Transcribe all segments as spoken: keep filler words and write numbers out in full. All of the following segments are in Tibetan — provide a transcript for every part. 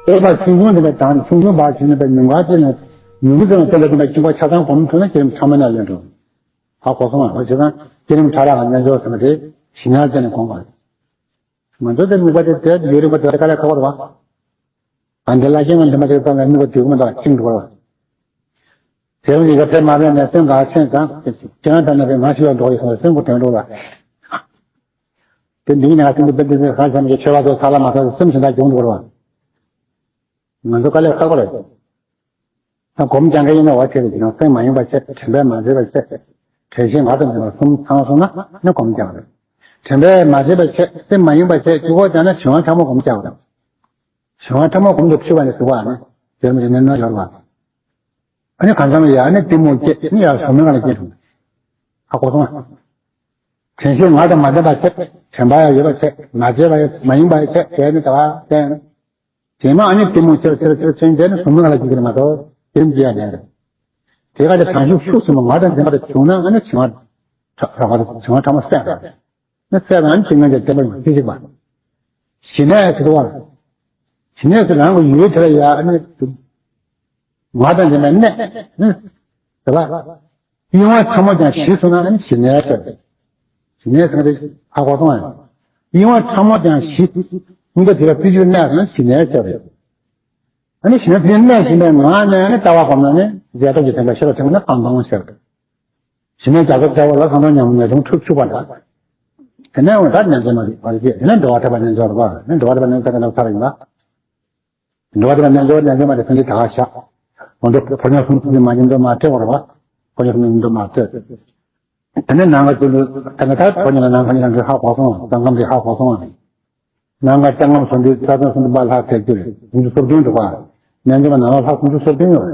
ཨེ་པ་ཆུང་ཆུང་དེ་འདྲ་དང་ཆུང་ཆུང་བ་ཞིག་ནས་པའི་ཉུང་ག་ཅིག་ནས་ཉུང་གི་ཙམ་ལ་བསྟན་པ་དེ་འདྲ་ཁྱིམ་པ་ཆ་ཚང་སྒོམ་ཐུབ་ན་བསྐྱེད་རིམ་ཕྲ་མོ་ནས་ལེན་འགྲོ། ཧ་གོ་སོང་ང་། བྱས་ཙང་བསྐྱེད་རིམ་ཕྲ་རགས་ལ་རྣལ་འབྱོར་ཟེར་བ་དེ་ཞི་གནས་བསྟེན་ནས་སྒོམ་པ་རེད། ང་ཚོ་དེ་དམིགས་པ་དེ་དེ་ཡུན་རིང་པོ་དེ་དཀའ་ལས་ཁག་པོ་རེད་བ། ཨ་འདི་ལ་རྐྱེན་ངན་འདི་མ་བྱེད་ཙམ་ལ་དམིགས་པ་དུས་ཀྱི་མ་འདང་བ་ཅིག་འགྲོ་བ། དེ་རིང་ཡི་གེ་ཕེབས་མ་ཕེབས་ནས་སེམས་འགག་ཆེན་ཙང་ཁྱེད་རང་ལྟར་ན་པའི་ང་ཞིག་ལ་འགྲོ་ཡི་སོང་སེམས་ཁུར་དོན་འགྲོ་བ། དེ་འདི་ནས་སེམས་ཀྱི་དཔེ་འདི་ཚོ་ཧ་ཅང་གི་ཆེ་བ་ཚོ་ཚ་ལ་མ་ཚ་སེམས་ཞེ་དྲག་གྱོང་འགྲོ་བ། ང་ཚོ་དཀའ་ལས་ཁག་པོ་རེད། ད་སྒོམ་རྒྱག་མཁན་ཡིན་ན་འོ་དེ་རེད་ཀྱི་ན་སེམས་མ་ཡེངས་པ་བྱས། དྲན་པས་མ་བཟོད་པ་བྱས། དྲན་ཤེས་ངག་དང་ལྡན་པ་གསུམ་ཚང་སོང་ན་ནི་སྒོམ་རྒྱག་རེད། དྲན་པས་མ་བཟོད་པ་བྱས། སེམས་མ་ཡེངས་པ་བྱས་གཅིག་པོ་བྱས་ན་བྱིང་བ་ཕྲ་མོ་སྒོམ་རྒྱག་རེད། བྱིང་བ་ཕྲ་མོ་སྒོམ་དུ་ཁྲིད་པ་ནི་ཟུག་པ་ནི་དེར་མི་ནི་ནོར་ཡོད་པ། ཨ་ནི་གང་འཚམ་ཡ་ཨ་ནི་གཏི་མུག་སྐྱེ་ནི་ཡ་ཟུག་མེད་ག་ལ་སྐྱེ་འགྲོ། ཧ་གོ་སོང་ང་། དྲན་ཤེས་ངག་དང་མ་ལྡན་པ་བྱས། དྲན་པ་ཡང་ཡོད་པ་བྱས། མ་བྱས་པ་ཡང་མ་ཡེངས་པ་ཡང་བྱས། བྱས་ནི་ད་བ་བྱས། རྗེས་མ་ཨ་ནི་གཏི་མུག་ཆེར་ཆེར་ཆེར་ཆེར་འདས་ནས་ཟུག་མེད་ལ་ཅིག་གིས་མ་གཏོགས་རྒྱུན་སྐྱེ་ཡ་མེད། དེ་ག་དེ་བྱང་ཆུབ་ཤུགས་ཆེན་པོ་ངག་དང་ལྡན་པ་དེ་བྱུང་ན་ཨ་ནི་བྱིང་བ་ཕྲ་བ་བྱིང་བ་ཕྲ་མོ་སད་པ་རེད། ནི་སད་པ་ཨ་ནི་བྱིང་ངན་གྱི་བདེན་པ་ཡོང་ཚུལ་ཞིག་པ། ཞི་གནས་ཟེར་བ། ཞི་གནས་སུ་རང་གི་ཡུལ་དེ་ལ་ཡ་ཨ་ནི་ངག་དང་ལྡན་པའི་གནས་ནི་དེ་ལ། གཡེང་བ་ཕྲ་མོ་ཀྱང་ཞི་སོང་ན་ཞི་གནས་ཟེར། ཞི་གནས་ཟེར་ན་ཧ་གོ་སོང་ངམ། གཡེང་བ་ཕྲ་མོ་ཀྱང་ཞི། ཀུན་ཏུ་དེ་ལ་ཙི་ཅིར་གནས་སོང་ན་ཞི་གནས་ཟེར། ཨ་ནི་ཞི་གནས་ཙི་ཅིར་གནས་ཟིན་པའི་ངང་ནས་ནི་ལྟ་བ་སྒོམ་ན་ནི་རྫས་ཐོག་གི་དོན་དག་ཤེས་རབ་ཐིམ་ན་སྤང་ལྟུང་ཟེར། ཞི་གནས་རྒྱ་མཚོར་བརྩེ་བ་ལ་སྤང་ལྟུང་ཉོན་མོངས་ཉེས་ལྟུང་འཁྲུགས་ཆུག་པ་འདྲ། དེ་ནས་འོང་ད་རྣལ་འབྱོར་མ་རེད་པ་རེད། དེ་ནས་འགྲོ་བ་ཐེག་པ་རྣལ་འབྱོར་རེད་པ། ནས་འགྲོ་བ་ཐེག་པ་རྣལ་འབྱོར་ཐེག་པ་ཚར་ཡིན་པ། འགྲོ་བ་དེ་ལ་རྣལ་འབྱོར་རྣལ་འབྱོར་མ་དེ་ཕན་ཚུན་ད་ག་བཞག་འོ་འདི་ཕོ་ཉ་གསུམ་གྱི་མ་ཉམས་དོ་མ་སྤྲད་བར་བ། ཕོ་ཉ་གསུམ་ཉམས་དོ་མ་སྤྲད། དེ་ནས་ནང་ག་ཚུལ་དུ་དེ་ནས་ད་ཕོ་ཉ་ལ་ནང་ག་ཉི་རང་གི་ཧ་གོ་སོང་། སྟངས་སྐམ་གྱི་ཧ་གོ་སོང་། ནང་ག་སྟངས་སྐམ་སོང་དུས་རྩ་ཚང་སོང་དུ་མ་ལྷག་ཐེག་གྱུར་སུམ་ཅུ་སོ་བདུན་འདུག་པ། རྣལ་འབྱོར་མ་ནང་ལ་ལྷག་སུམ་ཅུ་སོ་བདུན་ཡོད་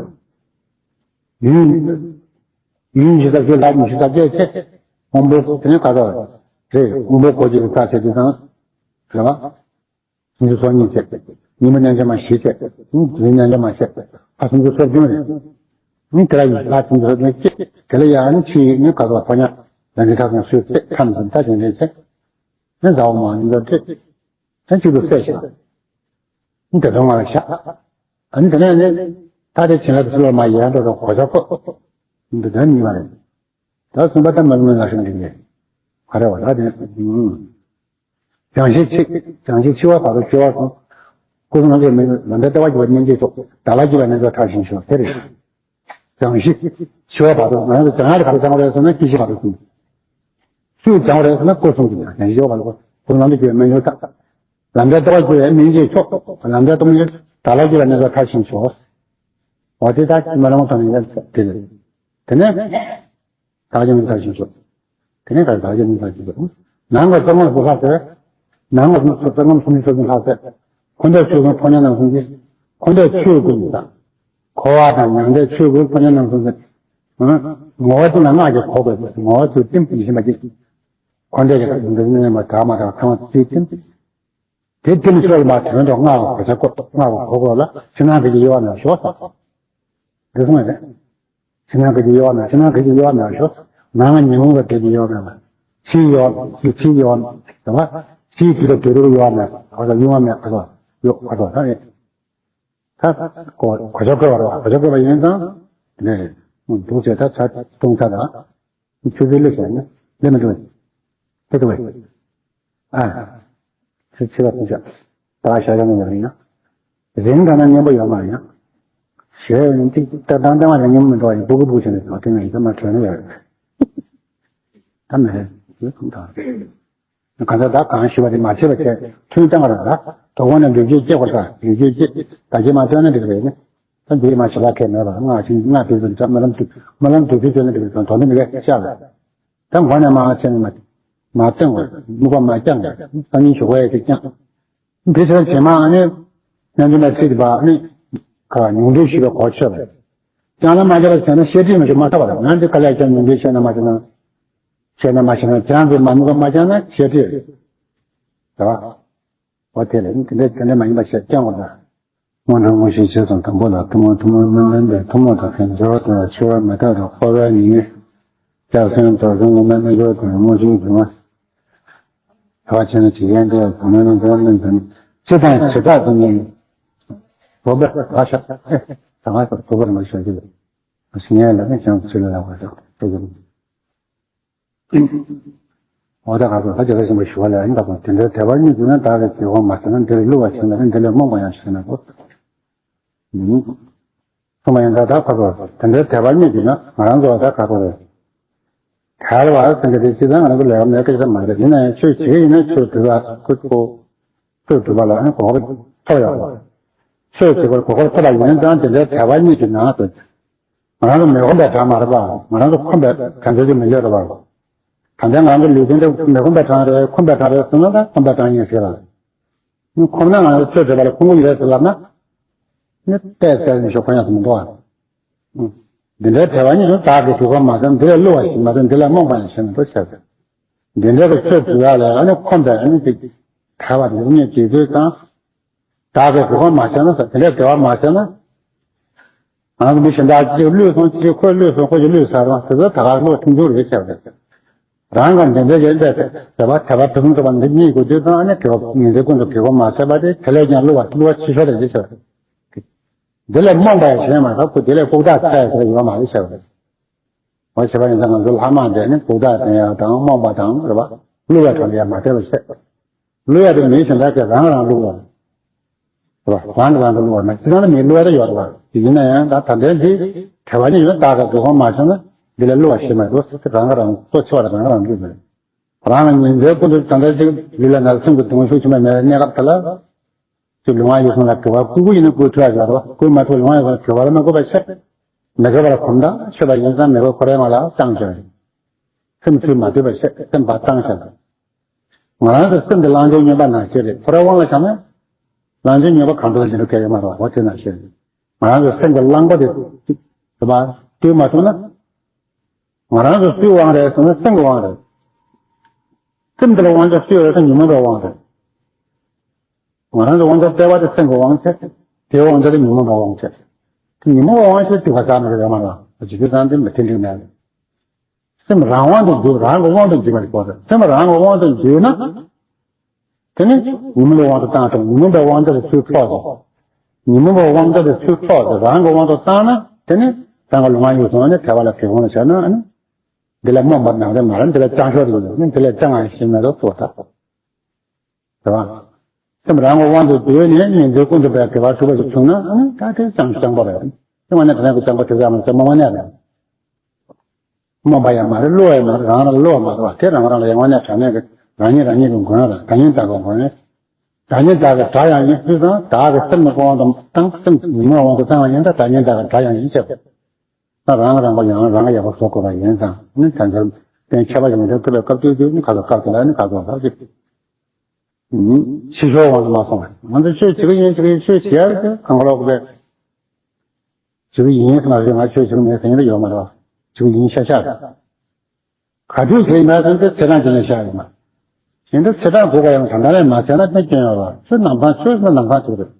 རེད། ཡུན། ཡུན་ཇི་ལྟར་ཞིག་ལྷག་ཉི་ཤུ་རྩ་བརྒྱད་ཚེ། དབང་པོ་དེ་ནས་ག་ཚོད་རེད། དབང་པོ་གོ་གྱུར་པའི་རྩ་ཚད་དུ་དང་། རེད་བ། སུམ་ཅུ་སོ་གཉིས་བྱས། ཉི་མ་རྣལ་འབྱོར་མ་བཞི་བྱས། དེ་རྣལ་འབྱོར་མ་བྱས། ཨ་སུམ་ཅུ་སོ་བདུན་རེད། ནི་དེ་ལ་ཡིན་ལ་སུམ་ཅུ་སོ་བདུན་སྐྱེ། དེ་ལ་ཡང་ནི་ཕྱི་ཡི་ནི་ག་ཚོད་ཕོ་ཉ་ལ་ནི་ཐག་ཚང་སུས་བལྟས་ཐམས་ཅད་ད་དེ་འདྲའི་ཚེ། ནི་ཟ་བ་མ་ཡིན་པར་བལྟས། ནི་གཅིག་ཏུ་བསྲེས་ཤིང་། ནི་དེ་དོན་ལ་བཞག་ཨ་ནི་དེ་ནས་ནི་ད་དེ་བྱིན་རླབས་སུ་ལ་མ་ཡལ་འགྲོ་རོགས་གོ་ཆ་ཁོ། འདི་ལྡན་ཉིད་མ་རེད། ད་གསུམ་པ་ད་མ་ལུས་མེད་ལ་ཤོང་འདི་ནས། ག་རེ་བ་ད་དེ། བྱང་ཤེས་འཆི། བྱང་ཤེས་འཆི་བ་བར་དུ་སྐྱེ་བ་དང་། སྐུ་གསུམ་རྣམ་དག་མི་ལམ་འབྲས་ལྟེ་བ་གྱུར་པ་སྙིང་རྗེའི་ཚོགས་བདག་ལ་སྐྱེས་པ་རྣལ་འབྱོར་མཐར་ཕྱིན་ཤོག་དེ་རེད། བྱང་ཤེས་འཆི་བ་བར་དུ་ང་ཚོ་བྱང་ཡག་ག་རེ་བྱང་བ་རེད་ཟེར་ན་སྐྱེ་ཤི་བར་དུ་གསུམ། སུས་བྱང་བ་རེད་ཟེར་ན་སྐུ་གསུམ་གྱི་ནང་ནས་ཡོད་པ་ལ་སྐུ་གསུམ་རྣམ་དག་གྱུར་པའི་སྙིང་རྗེའི་ཚོགས། ལམ་འབྲས་ལྟེ་བ་གྱུར་པའི་སྙིང་རྗེའི་ཚོགས། ལམ་འབྲས་སྟོང་ཉིད་བདག་ལ་སྐྱེས་པ་རྣལ་འབྱོར་མཐར་ཕྱིན་ཤོག་འོ་དེ་ལྟར་མ་རུངས་ཙམ་ཡང་དེ་རེད། དེ་ནས། བདག་ཀྱང་མི་ཐར་ཞིང་སོགས། དེ་ནས་ག་རེ་བདག་ཀྱང་མི་ཐར་ཞིང་སོགས། ནང་གི་གསང་སྔགས་སུ་ལྷག་ཟེར། ནང་གི་གསང་སྔགས་སུ་ལྷག་ཟེར། འཁོར་འདས་ཆོས་ཀུན་ཕོ་ཉ་རྣམ་གསུམ་གྱི། འཁོར་འདས་ཆོས་ཀུན་དང་། འཁོར་བ་དང་མྱང་འདས་ཆོས་ཀུན་ཕོ་ཉ་རྣམ་གསུམ་གྱི། ངོ་བོ་དེ་ལ་སྔགས་ཀྱིས་གོ་དགོས་པའི་ངོ་བོ་དེ་ལྟེམ་དེ་བཞིན་པ་ཅིག་འཁོར་འདས་ཀྱི་འདུ་བྱེད་རྣམ་པ་དག་མ་དག་ཚང་མ་དེའི་ལྟེམ། དེ་ལྟེམ་སོགས་ལ་མ་དོན་དུ་སྔགས་ཀྱི་གོ་ཆ་བཀོད་སྔགས་ཀྱི་གོ་དགོས་ལ་ཕྱི་ནང་གི་དབྱེ་བ་མེད་ཞོག་ཟེར། འདི་གསུངས་པ་རེད། ཕྱི་ནང་གི་དབྱེ་བ་མེད། ཕྱི་ནང་གི་དབྱེ་བ་མེད་ཞོག་ནང་ཉོན་མོངས་པའི་དབྱེ་བ་མེད་པ། ཕྱིའི་དབྱེ་བ་ཕྱིའི་དབྱེ་བ་མེད་པ། ཕྱིའི་དུས་དང་དུས་རབས་དབྱེ་བ་མེད་པ། ག་ཚོད་དབྱེ་བ་མེད་པ་ཡོད་ག་ཚོད་ད་རེད། ད་གོ་གོ་ཆ་བཀོད་པ་རེད་བ། གོ་ཆ་བཀོད་པ་ཡིན་ཙང་། རེད། འདུག་ཟེར་ད་ཆ་གཏོང་ཚར་ར། ཆུ་ཚོད་སླེབས་སོང་ན་སླེབས་མི་འདུག་སླེབས་འདུག་ཨ། ཆུ་ཚོད་ཕྱི་པ་ཕུད་ཤག་ད་ཤ་ཡང་ཡོད་རེད་ཡ། རིང་དྲགས་ན་སྙན་པོ་ཡོད་མ་རེད་ཡ། ཞོལ་ཡང་ཅིག་ཏག་ཏག་ཏག་མ་རེད། སྙན་པོ་མི་འདུག་ཡ། སྦུ་གུ་སྦུ་གུ་བྱས་ནས་འགྲོ་དེ་ནས་ཡིན་ཙང་མ་གྲོལ་ན་ཡོད་རེད། ད་མེད་རེད། ཡོད་ཐུབ་ད། གང་ལྟར་ད་གང་ཞུ་བ་དེ་མ་བྱས་པ་བྱས་ཐུན་བཏང་བ་རེད་ད། དོ་དགོང་ནས་འགྲུལ་སྐྱེལ་སྐྱེལ་དགོས་ད། འགྲུལ་སྐྱེལ་སྐྱེལ་ད་རྗེས་མ་སྟོན་ན་འགྲིག་རེད་ནི། ད་འདིའི་མ་ཞེ་དྲག་གལ་མེད་པར་སྔགས་ཆེན་སྔགས་དེ་ཚོ་ད་སྨོན་ལམ་དུ་སྨོན་ལམ་དུ་དུས་ཚོད་ནས་འགྲིག་རེད། དོན་དུ་མི་རེད་ཤག་ལ། ད་མགོ་ནས་མ་བྱས་ནས་མ་མ་བཏོན་དགོས། སྨུག་པ་མ་བརྐྱང་དགོས། སང་ཉིན་ཞོགས་པ་ཡ་ཅིག་བརྐྱང་། འདི་ཕྱིར་བྱེ་མ་ཨ་ནི་རྣལ་འབྱོར་མའི་ཚིག་དེ་བ་ཨ་ནི་ག་ཉུང་འཕྲི་ཞུས་པའི་གོ་ཆོད་པ་རེད། བརྐྱང་ལ་མ་བརྐྱང་བ་བྱས་ན་བཤད་ཁྲིད་མི་འགྲིག་མ་ཐོབ་པ་རེད། ང་འདི་དཀའ་ལས་ཀྱང་ཉུང་འཕྲི་བྱས་ན་མ་བྱས་ན། བྱས་ན་མ་བྱས་ན་ཁྱེད་རང་ཚོས་མ་སྨུག་པ་མ་བརྐྱང་ན་བཤད་ཁྲིད་རེད། རེད་བ། འོ་དེ་རེད། དེ་འདྲ་དེ་འདྲ་མ་ཡིན་པ་བཤད་བརྐྱང་དགོས་ད། སྔོན་འགྲོ་དངོས་གཞིའི་རྗེས་སུ་དང་པོ་ལ་ཐུན་མོང་ཐུན་མོང་མིན་མིན་པའི་ཐུན་མོང་དང་ལྡན་འགྱུར་བ་དང་འཆི་བ་མི་རྟག་དང་འཁོར་བའི་ཉེས་དམིགས། སྐྱབས་སེམས་དོར་ཟོན་དབུ་མའི་རྣལ་འབྱོར་དང་དངོས་གཞིའི་སྒྱུ་མ། དལ་བ་ཆེ་ན་ཇི་སྙེད་འདས་གོང་མའི་ལུང་དོན་ལེན་ཟིན། སྤྱི་དང་བྱེ་བྲག་ཏུ་གཉིས། བོད་པ་ལ་ཤ་ད་ང་ཚོ་བོད་པ་ལ་མ་ཤོད་ཀྱི་ཞིག་ཡིན་ལ་ནི་ཅང་ཚུལ་ལ་བ་ཞོག་ཏུ་ཡིན། འོ་ད་ང་ཚོ་ད་རྒྱལ་ཁ་ཆེན་པོ་ཞུ་བ་ལ་ཡིན་ད་པ་དེ་འདྲའི་དད་པ་གཉིས་ཀྱིས་ན་བདག་གི་དགེ་སློང་མ་བྱས་ན་འདི་ལ་བསླུ་བ་བྱས་ན་འདི་ལ་རྨོངས་པ་ཡང་བྱས་ན་གོ། ཨུམ། སོང་བ་ཡིན་ད་ད་ཁ་ཚོ་དེ་འདྲའི་དད་པ་གཉིས་ཀྱིས་ན་ང་རང་ཚོ་ད་ཁ་ཚོ་རེད། གལ་བ་ཟེར་གྱི་དེ་སྤྱི་བཏང་ང་རང་ཚོ་ལས་ཀ་མེད་སྐད་ཆ་མ་རེད། ཡིན་ན་ཡང་ཆོས་བྱེད་ཀྱི་ཡིན་ན་ཆོས་སྒྲུབ་པ་ཁོ་ཁོ་ཆོས་སྒྲུབ་པ་ལ་ཨ་ནི་གོ་སྐབས་ཐོབ་ཡོད་པ། ཆོས་བྱེད་པར་གོ་སྐབས་ཐོབ་པ་ཡིན་ཙང་དེ་འདྲའི་དད་པ་གཉིས་ཀྱི་ནང་དུ་ང་རང་ཚོ་མི་ཁོམ་པའི་གྲངས་མ་རེད་པ། ང་རང་ཚོ་ཁོམ་པའི་གྲངས་ཚོད་ཅིག་མི་ཡོད་རེད་པ། ད་ལྟ་ང་རང་ཚོ་ལུས་རྟེན་འདི་མི་ཁོམ་པའི་གྲངས་རེད། ཁོམ་པའི་གྲངས་རེད་ཟེར་ན་ད་ཁོམ་པའི་གྲངས་ཡིན་ཟེར་ལ། ཁོམ་ན་ང་ཚོ་ཆོས་སྒྲུབ་པ་ལ་ཁོམ་གྱི་ཡོད་ཟེར་ལབ་ན། ནི་ཏོག་ཙམ་ནི་ཞོག་ཁོམ་ཡག་ཏུ་མི་འདུག་ཨ། འདི་འདྲའི་དད་པ་གཉིས་ཀྱིས་བདག་གི་དགེ་སློང་མ་བྱས་ན་འདི་ལ་བསླུ་བ་ཞིག་མ་བྱས་ན་འདི་ལ་རྨོངས་པ་ཡང་བྱས་ན་འདུག་བྱས་ཏེ། འདི་འདྲའི་གི་ཆོས་སྒྲུབ་ཡག་ལ་ཨ་ནི་ཁོམ་པའི་ཨ་ནི་དེ་དད་པ་འདི་གཉིས་ཀྱི་དུས་དང་། བདག་གི་དགེ་སློང་མ་བྱས་ན་ཟེར་དེ་འདྲའི་དད་པ་མ་བྱས་ན། ང་ཚོ་མི་གཞན་དག་ཅིག་བསླུས་སོང་། ཅིག་ཁོས་བསླུས་སོང་། ཁོ་ཅིག་བསླུས་ཚར་སོང་། དེ་ཚོ་ད་ག་བློ་ཐུང་ཐུང་རེད་བྱས་པ་རེད། རང་གི་འདི་འདྲའི་ཡོན་ཏན་དེ་དད་པ་དད་པ་ཕུན་སུམ་ཚོགས་པ་འདི་གཉིས་དགོས་དུས་ཙང་ཨ་ནི་དགེ་བ་ཉིན་མཚན་ཀུན་ཏུ་དགེ་སློང་མ་བྱས་པ་དེ་དེ་ལས་ཀྱང་བསླུ་བ་བསླུ་བ་ཆེ་ཤོས་རེད་ཅེས་བྱས་པ་རེད། འདི་ལས་རྨོངས་པ་ཡང་གཞན་མ་ཐག་ཁོ་དེ་ལས་ལྐུགས་རྟགས་ཚད་ཡོད་ཡོད་མ་རེད་བྱས་པ་རེད། འོ་བྱས་པ་ཡིན་ཙང་ང་ཚོ་ལྷག་མ་འདྲེས་ནས་ལྐུགས་རྟགས་འདྲེན་ཡག་དང་རྨོངས་པ་དང་རེད་པ། བསླུ་བའི་གྲས་ལ་ཡང་མ་བལྟས་པ་བྱས། བསླུ་ཡག་དེ་མི་གཞན་དག་གིས་རང་རང་བསླུ་བ་རེད་པ། རང་གིས་རང་ལ་བསླུ་བ་མེད། ཁྱེད་རང་ལ་མི་བསླུ་བ་ད་ཡོད་རེད་པ། དེ་ཡིན་ན་ཡང་ད་ད་ལྟའི་འདི་དད་པ་ཉིད་ཡོད་བདག་གི་དགེ་སློང་མ་བྱས་ན་འདི་ལས་བསླུ་བ་ཞིག་མ་རེད། རང་གིས་རང་གཙོ་ཆེ་བ་ལ་རང་གིས་རང་བསླུ་བ་རེད། རང་ལ་ཉིན་མཚན་ཀུན་ཏུ་ད་ལྟ་ཅིག་ལུས་ལ་ན་ཚ་སེམས་ཀྱི་གདུང་ཤུགས་ཆེན་པོ་མེད་པའི་གནས་སྐབས་དེ་ལ། ཅིག་ལུས་ངག་ཡིད་གསུམ་ལ་དགེ་བ་བསྐུལ་གྱི་ཡིན་ན་བསྐུལ་ཐུབ་ཡག་ཡོད་རེད་པ། བསྐུལ་མ་ཐུབ་ལུས་ངག་ཡིད་གསུམ་ལ་དགེ་བ་ལ་མ་བསྐུལ་བ་བྱས། མི་དགེ་བ་ལ་གོམས་དང་། མཆོད་པ་ཡིན་ཙང་མི་དགེ་ཁོ་རའི་དབང་ལ་བཏང་བྱས། སེམས་འཁྲུལ་མ་འདུས་པ་བྱས། སེམས་པ་བཏང་བྱས། ང་རང་ཚོ་སེམས་ཀྱི་བླང་དོར་ངན་པ་ནང་བཞིན་རེད། ཁོ་རའི་དབང་ལ་བཞག་ན། བླང་དོར་ངན་པ་གང་འདྲ་འདི་འདྲ་གལ་ཡོད་མ་རེད་པ། འོ་དེ་ནང་བཞིན་རེད། ང་རང་ཚོ་སེམས་ཀྱི་གླང་པོ་དེ་དེ་མ་བཏུལ་མ་ཐུབ་ན། ང་རང་ཚོ་སུའི་དབང་རེད་ཟེར་ན་སེམས་ཀྱི་དབང་རེད། སེམས་འདི་ལ་དབང་ཆ་སུ་ཡོད་རེད་ཟེར་ན་ཉོན་མོངས་པའི་དབང་རེད། ང་རང་ཚོ་དབང་ཆ་ལྟེ་བ་དེ་སེམས་ཀྱི་དབང་ཆ། དེའི་དབང་ཆ་དེ་ཉོན་མོངས་པའི་དབང་ཆ། དེ་ཉོན་མོངས་པའི་དབང་ཆ་དེ་ག་ས་ནས་ཡོད་མ་རེད། ཇི་ལྟར་བཏང་དེ་མི་མཐུན་འགྲིག་མེད་རེད། སེམས་རང་དབང་དུ་འཇུག་རང་གི་དབང་དུ་འཇུག་པ་ཞིག་དགོས་རེད། སེམས་རང་གི་དབང་དུ་འཇུག་ན། དེ་ནི་ཉོན་མོངས་པའི་དབང་དུ་བཏང་དང་། ཉོན་མོངས་པའི་དབང་ཆ་ལ་ཚུར་འཕྲོག་དང་། ཉོན་མོངས་པའི་དབང་ཆ་ལ་ཚུར་འཕྲོག་དང་རང་གི་དབང་དུ་བཏང་ན་དེ་ནི་རང་གི་ལུས་ངག་ཡིད་གསུམ་ནི་དད་པ་ལ་དགེ་སློང་ལ་བྱས་ན་ཨ་ནི། འདི་ལ་རྨོངས་པ་ནང་རེ་མ་རེད། འདི་ལ་སྤྱང་ཤོས་རེད། འདི་ལ་སྤྱང་ང་ཤེས་མེད་དོ་ཚོ་ད། རེད་བ། སེམས་རང་གི་དབང་དུ་བསྡུས་ནས་ཉིན་མཚན་ཀུན་ཏུ་བའི་དགེ་བ་སྒྲུབ་པ་ཞིག་བྱུང་ན་ཨ་ནི་ད་དེ་སྤྱང་སྤྱང་པོ་རེད། དེ་མ་ནས་དེ་ནས་ཀྱི་སྤྱང་པོ་དེ་ཙམ་སྤྱང་པོ་མ་ནས་རེད། རྨོངས་པ་ཡང་མ་རེད། བསླུ་བ་ཡང་མ་རེད། རང་རང་བསླུ་བ་མ་རེད་བ། དེ་རང་རང་ལ་ཡང་དངོས་གནས་དྲང་གནས་ཀྱི་རང་ཉིད་རང་ཉིད་ཀྱི་མགོན་རེད། བདག་ཉིད་བདག་གི་མགོན་རེད། བདག་ཉིད་བདག་གི་དགྲ་ཡང་ཡིན། དུས་དང་བདག་གི་སེམས་ཀྱི་དབང་དུ་བཏང་། སེམས་ཉོན་མོངས་དབང་དུ་བཏང་བ་ཡིན་ད་བདག་ཉིད་བདག་གི་དགྲ་ཡང་ཡིན་ཟེར། ད་རང་རང་གི་ཡང་རང་གི་ཡག་པོ་བཟོ་དགོས་པ་ཡིན་ཙང་ནི་དེ་ཚོར་གཏན་ཁྱད་པར་ཞིག་མི་འདུག་ཐུབ་པའི་སྐབས་དུས་དུས་ནི་ཁ་ཚོ་སྐབས་དེ་ལ་ནི་ཁ་ཚོ་ལ་ཅིག་ཕྱི་ཤོག་དབང་དུ་མ་སོང་བ། ང་ཚོ་ཆོས་བྱེད་ཀྱི་ཡིན་བྱེད་ཀྱི་ཡིན། ཆོས་བྱེད་ཡ་རེད། དེ་གང་ག་ལོག་པའི་བྱེད་ཀྱི་ཡིན་ཟེར་མ་རེད། ང་ཆོས་བྱེད་ཀྱི་མེད་ཟེར་མཁན་ཡོད་མ་རེད་བ། བྱེད་ཀྱི་ཡིན་ཤ་ཤ་རེད། ག་དུས་བྱེད་ཀྱི་མེད་ཟེར་ན་དེ་ཚེས་གྲངས་ཀྱི་ནས་བཤད་ཡོད་མ་རེད། ཡིན་ད་ཚེས་གྲངས་དགོས་པ་ཡང་ད་ལྟ་ནས་མ་བྱས་ན་དེ་སྐྱོན་ཡོད་རེད་བ། ཆོས་ནམ་མཁའ་ཆོས་ཟེར་ན་ནམ་མཁའ་ཐུག་རེད།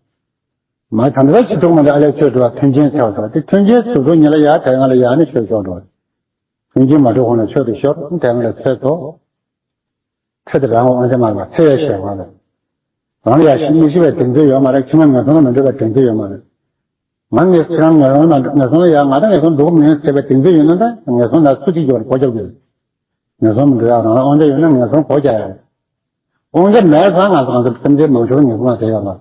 མ་ཐང་དེ་ལ་ཕྱི་ཐོག་མ་འདི་ཨ་ལས་ཆོས་འགྲོ་བ་མཐུན་རྐྱེན་ཚེ་བ་ཚེ་བ་དེ་མཐུན་རྐྱེན་ཚུར་འགྲོ་ཉིན་ལ་ཡ་དེ་ང་ལ་ཡ་ནི་ཆོས་ཤོར་འགྲོ། མཐུན་རྐྱེན་མ་འགྲོ་གོང་ལ་ཆོས་དེ་ཤོར་དེ་ང་ལ་ཚེ་ཐོག་ཚེ་དེ་རང་དབང་དབང་ཆ་མ་རེད། ཚེ་ཡ་ཤེས་པ་རེད། རང་ལ་ཡ་ཤི་མི་ཤི་བའི་གདེང་ཚོད་ཡོད་མ་རེད། ཕྱི་མ་ངན་སོང་ལ་མི་འགྲོ་བའི་གདེང་ཚོད་ཡོད་མ་རེད། ང་ངས་ཁྱེད་རང་ངན་སོང་ལ་ངན་སོང་ལ་ཡ་ང་ད་ངན་སོང་འགྲོ་གི་མིན་ཟེར་བའི་གདེང་ཚོད་ཡོད་ན་ད་ངན་སོང་ལ་སུ་གཅིག་ཡོད་སྒོ་རྒྱག་དགོས། ངན་སོང་མི་འགྲོ་ཡ་རང་ལ་དབང་ཆ་ཡོད་ན་ངན་སོང་སྒོ་རྒྱག་ཡ་རེད། དབང་ཆ་མེད་ཙང་ང་ཚོ་ང་ཚོ་སེམས་ཅན་མང་ཤོས་ངན་སོང་ལ་བསྡད་ཡོད་ལ།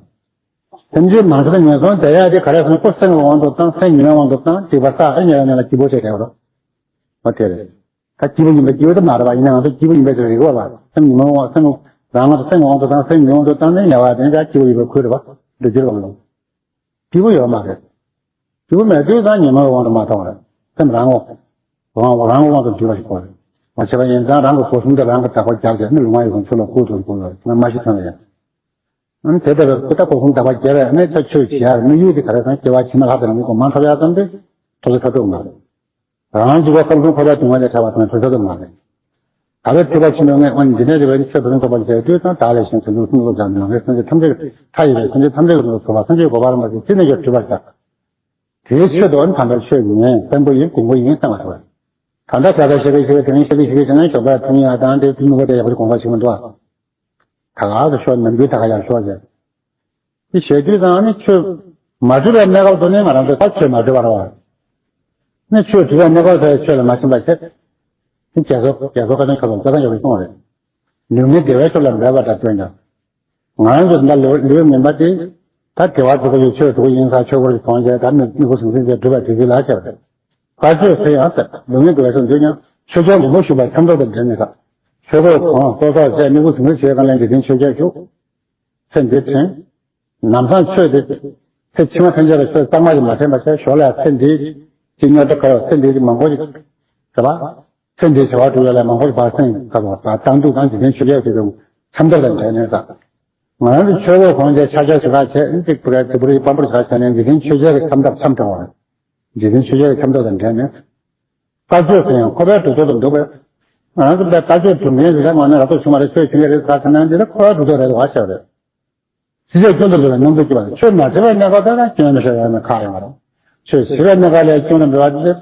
སེམས་ཅན་མང་ཤོས་ངན་སོང་བསྡད་ཡ་དེ་ག་རེ་ཟེར་ན་ཁོ་སེམས་ཀྱི་དབང་དུ་བཏང་། སེམས་ཉོན་མོངས་དབང་དུ་བཏང་། སྡིག་པ་བསགས་ཨེ་ཉོན་ཡ་ནས་ལ་སྐྱིད་པོ་བྱས་བསྡད་ཡོད་རོ། ཨོ་དེ་རེད། ད་སྐྱིད་པོ་ཡིན་པ་སྐྱིད་པོ་དེ་མ་རེད་པ། ཡིན་ན་ང་ཚོ་སྐྱིད་པོ་ཡིན་པའི་ཚོད་རིག་པ་བ། སེམས་ཉོན་མོངས་སེམས་རང་ང་ཚོ་སེམས་ཀྱི་དབང་དུ་བཏང་། སེམས་ཉོན་མོངས་དབང་དུ་བཏང་ནས་ཉལ་བ་དེ་ནི་ད་སྐྱིད་པོ་ཡིན་པའི་ཁུལ་རེད་པ། འདི་ཅི་རེད་པ་ལོ། སྐྱིད་པོ་ཡོད་མ་རེད། སྐྱིད་པོ་མེད་དུས་ཙང་ཉོན་མོངས་དབང་དུ་མ་གཏོང་རེད། སེམས་རང་དབང་། རང་དབང་དུ་འགྱུར་བ་ཞིག་དགོས་རེད། མ་བྱས་པ་ཡིན་ཙང་རང་གི་སྒོ་གསུམ་དེ་རང་གི་བདག་པོ་རྒྱབ་བྱས་ནི་ལུས་ངག་ཡིད་གསུམ་ཆུ་ལ་བསྐུར་དུ་བསྐུར་བ་ང་མ་ཤི་ཐོན་ལ་ཡང་། ཨ་ནི་དེ་ལྟ་བུའི་སྐུ་ད་སྒོ་གསུམ་བདག་པོ་རྒྱབ་པས་ནི་ད་ཆོས་བྱེད་ཡ་དམིགས་ཡུལ་དེ་ག་རེ་ཟེར་ན་སྐྱེ་བ་ཕྱི་མ་ལྷག་པའི་ལམ་གྱི་སྒོ་མང་ཐོབ་ཡ་ཙམ་དེ་ཐོབ་ཚོད་ཐོབ་ཐུབ་མ་རེད། རང་འཇུག་པ་ཁམས་གསུམ་འཁོར་བའི་སྡུག་བསྔལ་ལས་ཐར་བ་དང་ཐོབ་ཚོད་ཐུབ་མ་རེད། ད་ལྟ་ཐེག་པ་ཆེན་པོའི་སྔོན་འོ་འདི་ནས་རེ་བའི་ཆོས་བོད་དུ་ཐོབ་པར་བྱས་དུས་ཙང་བདག་ལས་གཞན་ཕན་ཚུན་ལུགས་གསུམ་ལོ་བརྒྱ་ནང་བའི་སེམས་ཅན་ཐམས་ཅད་མཐའ་ཡས་པའི་སེམས་ཅན་ཐམས་ཅད་ཀྱི་དོན་དུ་ཐོབ་པ་སེམས་ཅན་གོ་འཕང་རིན་པོ་ཆེ་ཅི་ནས་ཀྱང་སྒྲུབ་པར་བྱ། དེའི་ཆེད་དུ་ཨ་ནི་དམ་པའི་ཆོས་ཀྱི་ཉན་བརྟན་པོ་ཡིན་གོང་བུ་ཡིན་བསྟན་པ་ཐོབ། ད་ལྟ་ད་ལྟ་བཤད་པའི་ཞུ་བའི་དེ་རིང་བཤད་པའི་ཞུ་བའི་ཞེ་ན་ཞོགས་པ་ཐུན་ཡང་དང་དེ་ཐུན་མི་བ་དེ་ཡག་པོ་ཞིག་དགོངས་པ་ཞིག་མི་འདུག་ཨ། ད་ག་ཏུ་ཤོག་ནམ་རྒྱུན་ད་ག་ཡག་ཤོག་ཟེར། དེ་བཤད་དུས་ཙང་ཨ་ནི་ཆོས་ མ་གྲུབ་པའི་གནས་སྐབས་སུ་ནི་ང་རང་ཚོས་ད་ཆོས་མ་གྲུབ་པ་རེད་བ། ནི་ཆོས་གྲུབ་པའི་གནས་སྐབས་སུ་ཆོས་ལ་མ་ཕྱིན་པ་བྱས། ནི་རྒྱ་མཚོ་རྒྱ་མཚོ་ཁ་ཆེན་ཁ་སང་ལྟ་སྟངས་ཡོད་པའི་གསུང་བ་རེད། ལུས་མི་བདེ་བའི་ཆོས་ལ་འབད་པ་དང་བསྟུན་ཀྱང་། ང་རང་ཚོ་ད་ལུས་ལུས་མིན་པ་དེ། ད་དགེ་བ་སྒྲུབ་པ་ཡི་ཆོས་སྒྲུབ་ཡིན་ས་ཆོས་སྐོར་གྱི་གྲོང་ཁྱེར་ད་མི་མི་བུ་ཟུང་ཟིང་ཚེ་སྒྲུབ་པ་དེ་ཚོའི་ལ་ཆེ་བ་རེད། བཀའ་ཆོས་ཟེར་ཡང་ཟེར་ལུས་མིན་བདེ་བའི་ཆོས་འདུག་ཀྱང་ཆོས་ཀྱང་མགོན་པོ་བཞུགས་པའི་མཚམས་ཐོབ་དང་འབྲེལ་ནས་ས། ཆོས་སྐོར་གྲོང་སོ་སོར་ཚེ་མི་བུ་ཟུང་ཟིང་བྱེད་གང་ལས་འཇིག་རྟེན་ཆོས་བརྒྱད་བཞུགས། ཚེ་འདིར་དྲན། ལམ་སང་ཆོས་དེ། ཚེ་ཕྱི་མ་ཕན་ཆད་པའི་ཆོས་གཙང་མ་ཞིག་མ་དྲན་པ་བྱས་ཞོར་ལ་ཚེ་འདིའི་ཅི་སྙོག་དྲ་ཁ་ཡོད་ཚེ་འདིའི་མང་པོ་ཞིག་བྱེད་པ། ཚེ་འདིའི་བྱ་བ་སྒྲུབ་ཡ་ལ་མང་པོ་ཞིག་བར་སེང་ཁ་དོག་དང་བཏང་འདུག་དང་འཇིག་རྟེན་ཆོས་བརྒྱད་ཀྱི་འཆམ་ཐབས་དང་འབྲེལ་ནས་དང་། ང་རང་གི་ཆོས་ལུགས་གོང་ཆེ་ཆ་ཆ་ཞིག་ཁ་བྱས་གཅིག་པུ་རེད་དེ་པུ་རེད་པམ་པུར་ཞིག་ཁ་བྱས་ནས་འཇིག་རྟེན་ཆོས་བརྒྱད་ཀྱི་འཆམ་ཐབས་འཆམ་དྲངས་པ་རེད། འཇིག་རྟེན་ཆོས་བརྒྱད་ཀྱི་འཆམ་ཐབས་དང་འབྲེལ་ནས། བཀའ་ཆོས་ཟེར་ཡང་ཁོ་པའི་གྲུབ་ཐོབ་ཏུ་འདུག་པས། ང་རང་ཚོ་བཀའ་ཆོས་སྒྲུབ་མཁན་ཞིག་ལ་ངོ་ནས་རབ་ཏུ་བྱུང་བ་རེད་ཆོས་བྱུང་ཡ་རེད་ཟེར་ན་འདི་ལ་ཁོ་པའི་གྲུབ་ཐོབ་རེད་བ་ཤེས་པ་རེད། ཅི་བྱས་སྐྱོན་དུ་འགྲོ་བའི་སྣང་ཚུལ་སྐྱེ་བ་རེད་ཆོས་མ་བྱས་པའི་གནས་སྐབས་དེ་ལ་སྐྱོན་མི་བྱེད་ཡ་ནི་ཁག་ཡོང་བ་རེད། ཆོས་བྱས་པའི་གནས་སྐབས་ལ་སྐྱོན་དུ་འགྲོ་བ་དེ་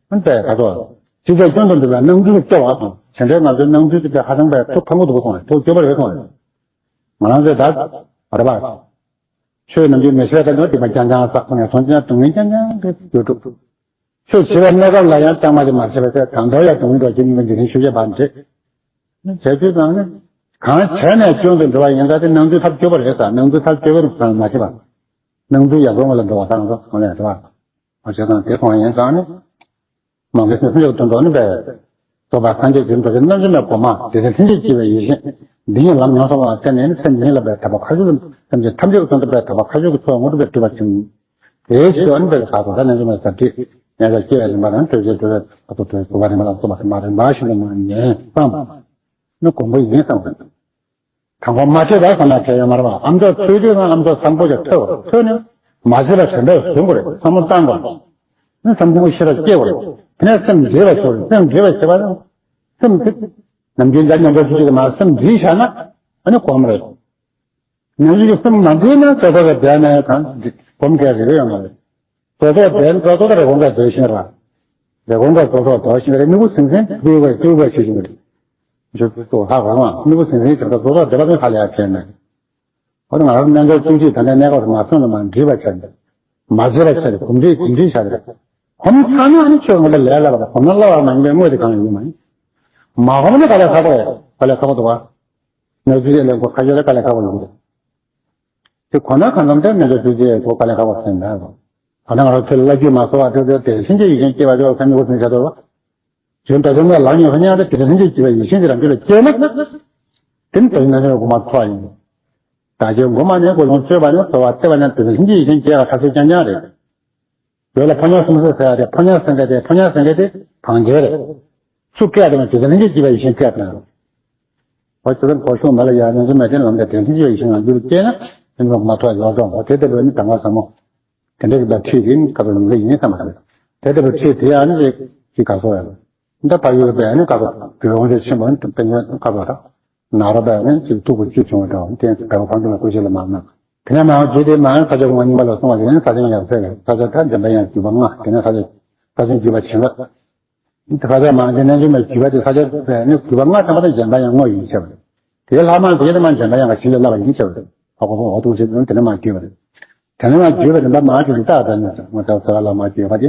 ཨ་ནི་པས་ད་ཚོ། ཅི་བྱས་སྐྱོན་དུ་འགྲོ་བའི་སྣང་ཚུལ་སྐྱེ་བ་དང་དེ་འདྲའི་ང་ཚོའི་སྣང་ཚུལ་དེ་ཧ་ཅང་པས་ཐུགས་ཕངས་པོ་འདུག་སོང་བས་ཐུགས་སྐྱོ་པོ་རེད་སོང་བས། ང་རང་ཚོས་ད་རེད་པ། ཆོས་རྣམས་ཀྱི་མི་ཤེས་པ་དང་སྡིག་པ་རྐྱང་རྐྱང་བསགས་ནས་སོང་ཀྱང་སྡུག་བསྔལ་རྐྱང་རྐྱང་གི་རྒྱུ་སྒྲུབ། ཆོས་བྱེད་པའི་གནས་སྐབས་ལ་ཡང་གཙང་མ་དེ་མ་བྱས་པ་ཚེ་དང་དོར་ཡང་སྡུག་བསྔལ་འགྲོ་རྒྱུ་ཉིད་ཀྱི་འཇིག་རྟེན་ཆོས་བརྒྱད་པ་འདྲེ། བྱས་དུས་ཙང་ནི། གང་བྱས་ནས་སྐྱོན་དུ་འགྲོ་བ་ཡིན་ཙང་དེ་སྣང་ཚུལ་ཐབས་སྐྱོ་པོ་རེད་ས་སྣང་ཚུལ་ཐབས་སྐྱོ་པོ་རེད་ས་མ་བྱེད་པ། སྣང་ཚུལ་ཡག་པོ་ངོ་ལ་འགྲོ་བ་དང་འགྲོ་གང་ལས་འགྲོ་བ། མ་བྱེད་ཙང་དེ་སོང་ཡིན་ཙང་ནི། མང་པོའི་སེམས་ལ་དོན་དུ་ནི་པས། རྫོགས་པ་སངས་རྒྱས་ཀྱི་མདོ་ཆེན་རྣལ་འབྱོར་མའི་སྒོ་མ་དེ་ཚེ་ལྷན་ཅིག་སྐྱེས་པའི་ཡེ་ཤེས། འདི་ཉིད་ལམ་མྱོང་སོང་བ་བརྟེན་ནས་ནི་སེམས་ཉིད་ལ་པའི་དད་པ་ཁ་ཤུགས་སེམས་ཅན་ཐམས་ཅད་ཀྱི་དོན་དུ་པའི་དད་པ་ཁ་ཤུགས་ཀྱི་ཚོགས་དངོས་གྲུབ་པའི་སྤྲུལ་པ་བྱུང་། དེའི་ཕྱིར་ཨ་ནི་པའི་ཁ་དོག་ད་རྣལ་འབྱོར་མའི་ཟབ་ཁྲིད་ཉེ་ས་སྐྱེ་བའི་རིམ་པ་དང་སྤྲོས་བཅས་སྤྲོས་པའི་ཁ་དོག་ཏུ་གཟུ་བ་རིམ་པ་ལ་སོགས་པ་དེ་མ་རིམ་པ་བཞིན་དུ་མ་ཉན་ཙམ། ནི་མགོན་པོ་ཡིན་བསམ་དགོས། དང་པོ་མ་ཐོས་པར་བསམ་ན་བྲལ་ཡོད་མ་རེད་པ། ཨ་མཆོག་ཐོས་དུས་ན་ཨ་མཆོག་བཟང་པོ་ཅིག་ཐོས་དགོས་རེད། ཐོས་ནས་མ་བྱས་པ་དྲན་པས་བཟུང་དགོས་རེད། བསམ་བློ་བཏང་དགོས་རེད། ནི་བསམ་བློ་ཤེས་རབ་སྐྱེ་དགོས་རེད། དེ་ནས་སེམས་འདྲེས་པ་ཤོར་རེད། སེམས་འདྲེས་པ་བྱེད་པ་ཡང་། སེམས་དེ་ནམ་རྒྱུན་འདྲ་མཉམ་པོ་ཞིག་ཅིག་མ་སེམས་འདྲེས་བཞག་ན་ཨ་ནི་གོམས་རེད། ནམ་རྒྱུན་གྱི་སེམས་མ་འདྲེས་ན་ལྟ་ཚོད་ཀྱི་བསྡད་ན་ཡང་གང་གོམས་ཀྱི་རེ་རེ་ཡོད་མ་རེད། ལྟ་ཚོད་བསྡད་ན་ལྟ་ཚོད་རེ་གོམས་ཀྱི་བསྡད་ཤེས་ར། རེ་གོམས་ཀྱི་ལྟ་ཚོད་དོ་ཤེས་རེད། མི་བུ་སེམས་སེམས་བསྡུས་པ་བསྡུས་པ་བྱེད་ཀྱི་རེད། ཇོ་ཙི་ཏོ་ཧ་གོ་མ་མི་བུ་སེམས་སེམས་བྱེད་པ་ལྟ་ཚོད་བསྡད་པ་དེ་ཧ་ལས་ཡ་བྱས་ན། འོ་ན་ང་རང་རྣལ་འབྱོར་བཅུ་གཅིག་ད་ལྟའི་གནས་སྐབས་སུ་མ་སོང་ལ་མ་འདྲིས་པ་བྱས་ཏེ། མ་བརྗེད་པ་བྱས་ཏེ་གོམས་འདྲིས་གོམས་འདྲིས་བྱས་ཏེ། གོམས་ཚར་ན་ཨ་ནི་ཆོས་ངོ་ལ་ལས་སླ་བ་དང་གོམས་ན་སླ་བ་མ་ཡིན་པའི་དངོས་དེ་གང་ཡང་ཡོད་མ་ཡིན། མ་གོམས་ན་ག་ལས་ཁག་པོ་རེད། ག་ལས་ཁག་པོ་འདུག་བ། རྣལ་འབྱོར་ལས་འགོ་ཁ་ཤས་ལ་དཀའ་ལས་ཁག་པོ་ཡོང་གི་རེད། དེ་གོ་ན་གང་འཚམ་དེ་རྣལ་འབྱོར་ཐུགས་རྗེ་གོ་དཀའ་ལས་ཁག་པོ་ཕན་ད་གོ། ད་ནང་རང་ཚོའི་བླ་རྒྱུད་མ་གསོ་བ་དེ་ཚོ་དེ་ལྷན་སྐྱེས་ཡུལ་ཅན་སྐྱེ་བ་དེ་བ་ཁ་མི་གོ་ཚུན་བྱ་དོ། བྱོན་ད་དོན་ལ་ལག་ཉོ་ཁ་ཉག་དེ་དེ་ལྷན་སྐྱེས་སྐྱེ་བ་ཡུལ་ཅན་གྱི་རང་རྒྱུད་ལ་སྐྱེས་ན། དེ་ནི་དོན་ན་ནི་གོ་མ་ཐོག་ཡིན། ད་ཁྱོད་གོ་མ་ནས་གོ་ཡོང་སྤྱོད་པ་ནི་གསོ་བ་ལྟེ་བ་ནས་དེ་ལྷན་སྐྱེས་ཡུལ་ཅན་སྐྱེ་བ་ཁ་ཚོད་རྐྱང་རྐྱང་རེད། བོད་ལ་ཕོ་ཉ་སུམ་ཚོགས་ཟེར་ཡ་དེ་ཕོ་ཉ་སེང་གེ་དེ་ཕོ་ཉ་སེང་གེ་དེ་གང་རྒྱལ་རེད། སུ་སྐད་དང་དེ་ཚོ་ལྷན་སྐྱེས་སྐྱེ་བ་ཡིན་ཞིང་སྐད་དང་། ཨོ་ཙི་ལན་གོ་ཤུགས་མ་ལ་ཡ་ནི་ཚོ་མེད་དེ་ལམ་དེ་དེ་ལྷན་སྐྱེས་སྐྱེ་བ་ཡིན་ཞིང་ང་འགྱུར་སྐྱེས་ན་དེ་ཚོ་མ་ཐོག་ཡོད་ཀྱང་གོ་དེ་ལྟ་བུ་ནི་དང་ག་ཟབ་མོ། དེ་འདྲ་གི་ད་ཁྲིད་དེ་ནི་ཀ་ཏོ་ལུང་ལ་ཡིན་བསམ་པ་རེད། དེ་ལྟ་བུ་ཁྲིད་དེ་ཡང་ནི་ཅིག་ག་སོ་ཡ་ལ། འདི་ཕ་ཡུལ་པའི་ནི་ཀ་ཏོ་དེ་རོང་ཆེ་ཆེན་པོ་ནི་དེ་ནི་ཀ་ཏོ་ད། ནཱ་རོ་པས་ནི་ཅིག་ཐུག་པ་བཅུ་བྱུང་བ་དང་དེ་བལ་པོ་ཕང་ཚུ་ལ་སྐུ་ཞབས་ལ་མ་གནང་། དེ་ནས་མ་བརྗོད་དེ་མ་ས་ཆ་གོང་མ་རྙིང་པ་ལ་སོང་བ་དེ་ནས་ས་ཆེན་ཡང་ཟེར་ས་ཆ་ད་འཇམ་པ་དབྱངས་བརྒྱུད་པ་ལྔ་དེ་ནས་ས་ཆ་ས་ཆེན་བརྒྱུད་པ་བྱིན་རླབས། དེ་ས་ཆ་མ་དེ་ནས་འཇམ་པའི་བརྒྱུད་པ་དེ་ས་ཆ་ནས་བརྒྱུད་པ་ལྔ་ཐམ་པ་དང་འཇམ་པ་དབྱངས་དངོས་ཡིན་ཞེས་པ་རེད། དེའི་ལྷག་མ་དེ་ནས་མ་འཇམ་པ་དབྱངས་ཀྱིས་བྱིན་གྱིས་བརླབས་པ་ཡིན་ཞེས་པ་རེད། ཧོ་ཧོ་ཧོ་ཧོ་ཐུགས་རྗེ་ཆེ། དེ་ནས་མ་བརྒྱུད་པ་རེད། དེ་ནས་མ་བརྒྱུད་པ་རེད་འདབ་མ་དེ་ནི་རྟགས་ལྟར་ནས་ང་ཚོ་ས་ལ་མ་བརྒྱུད་པ་དེ་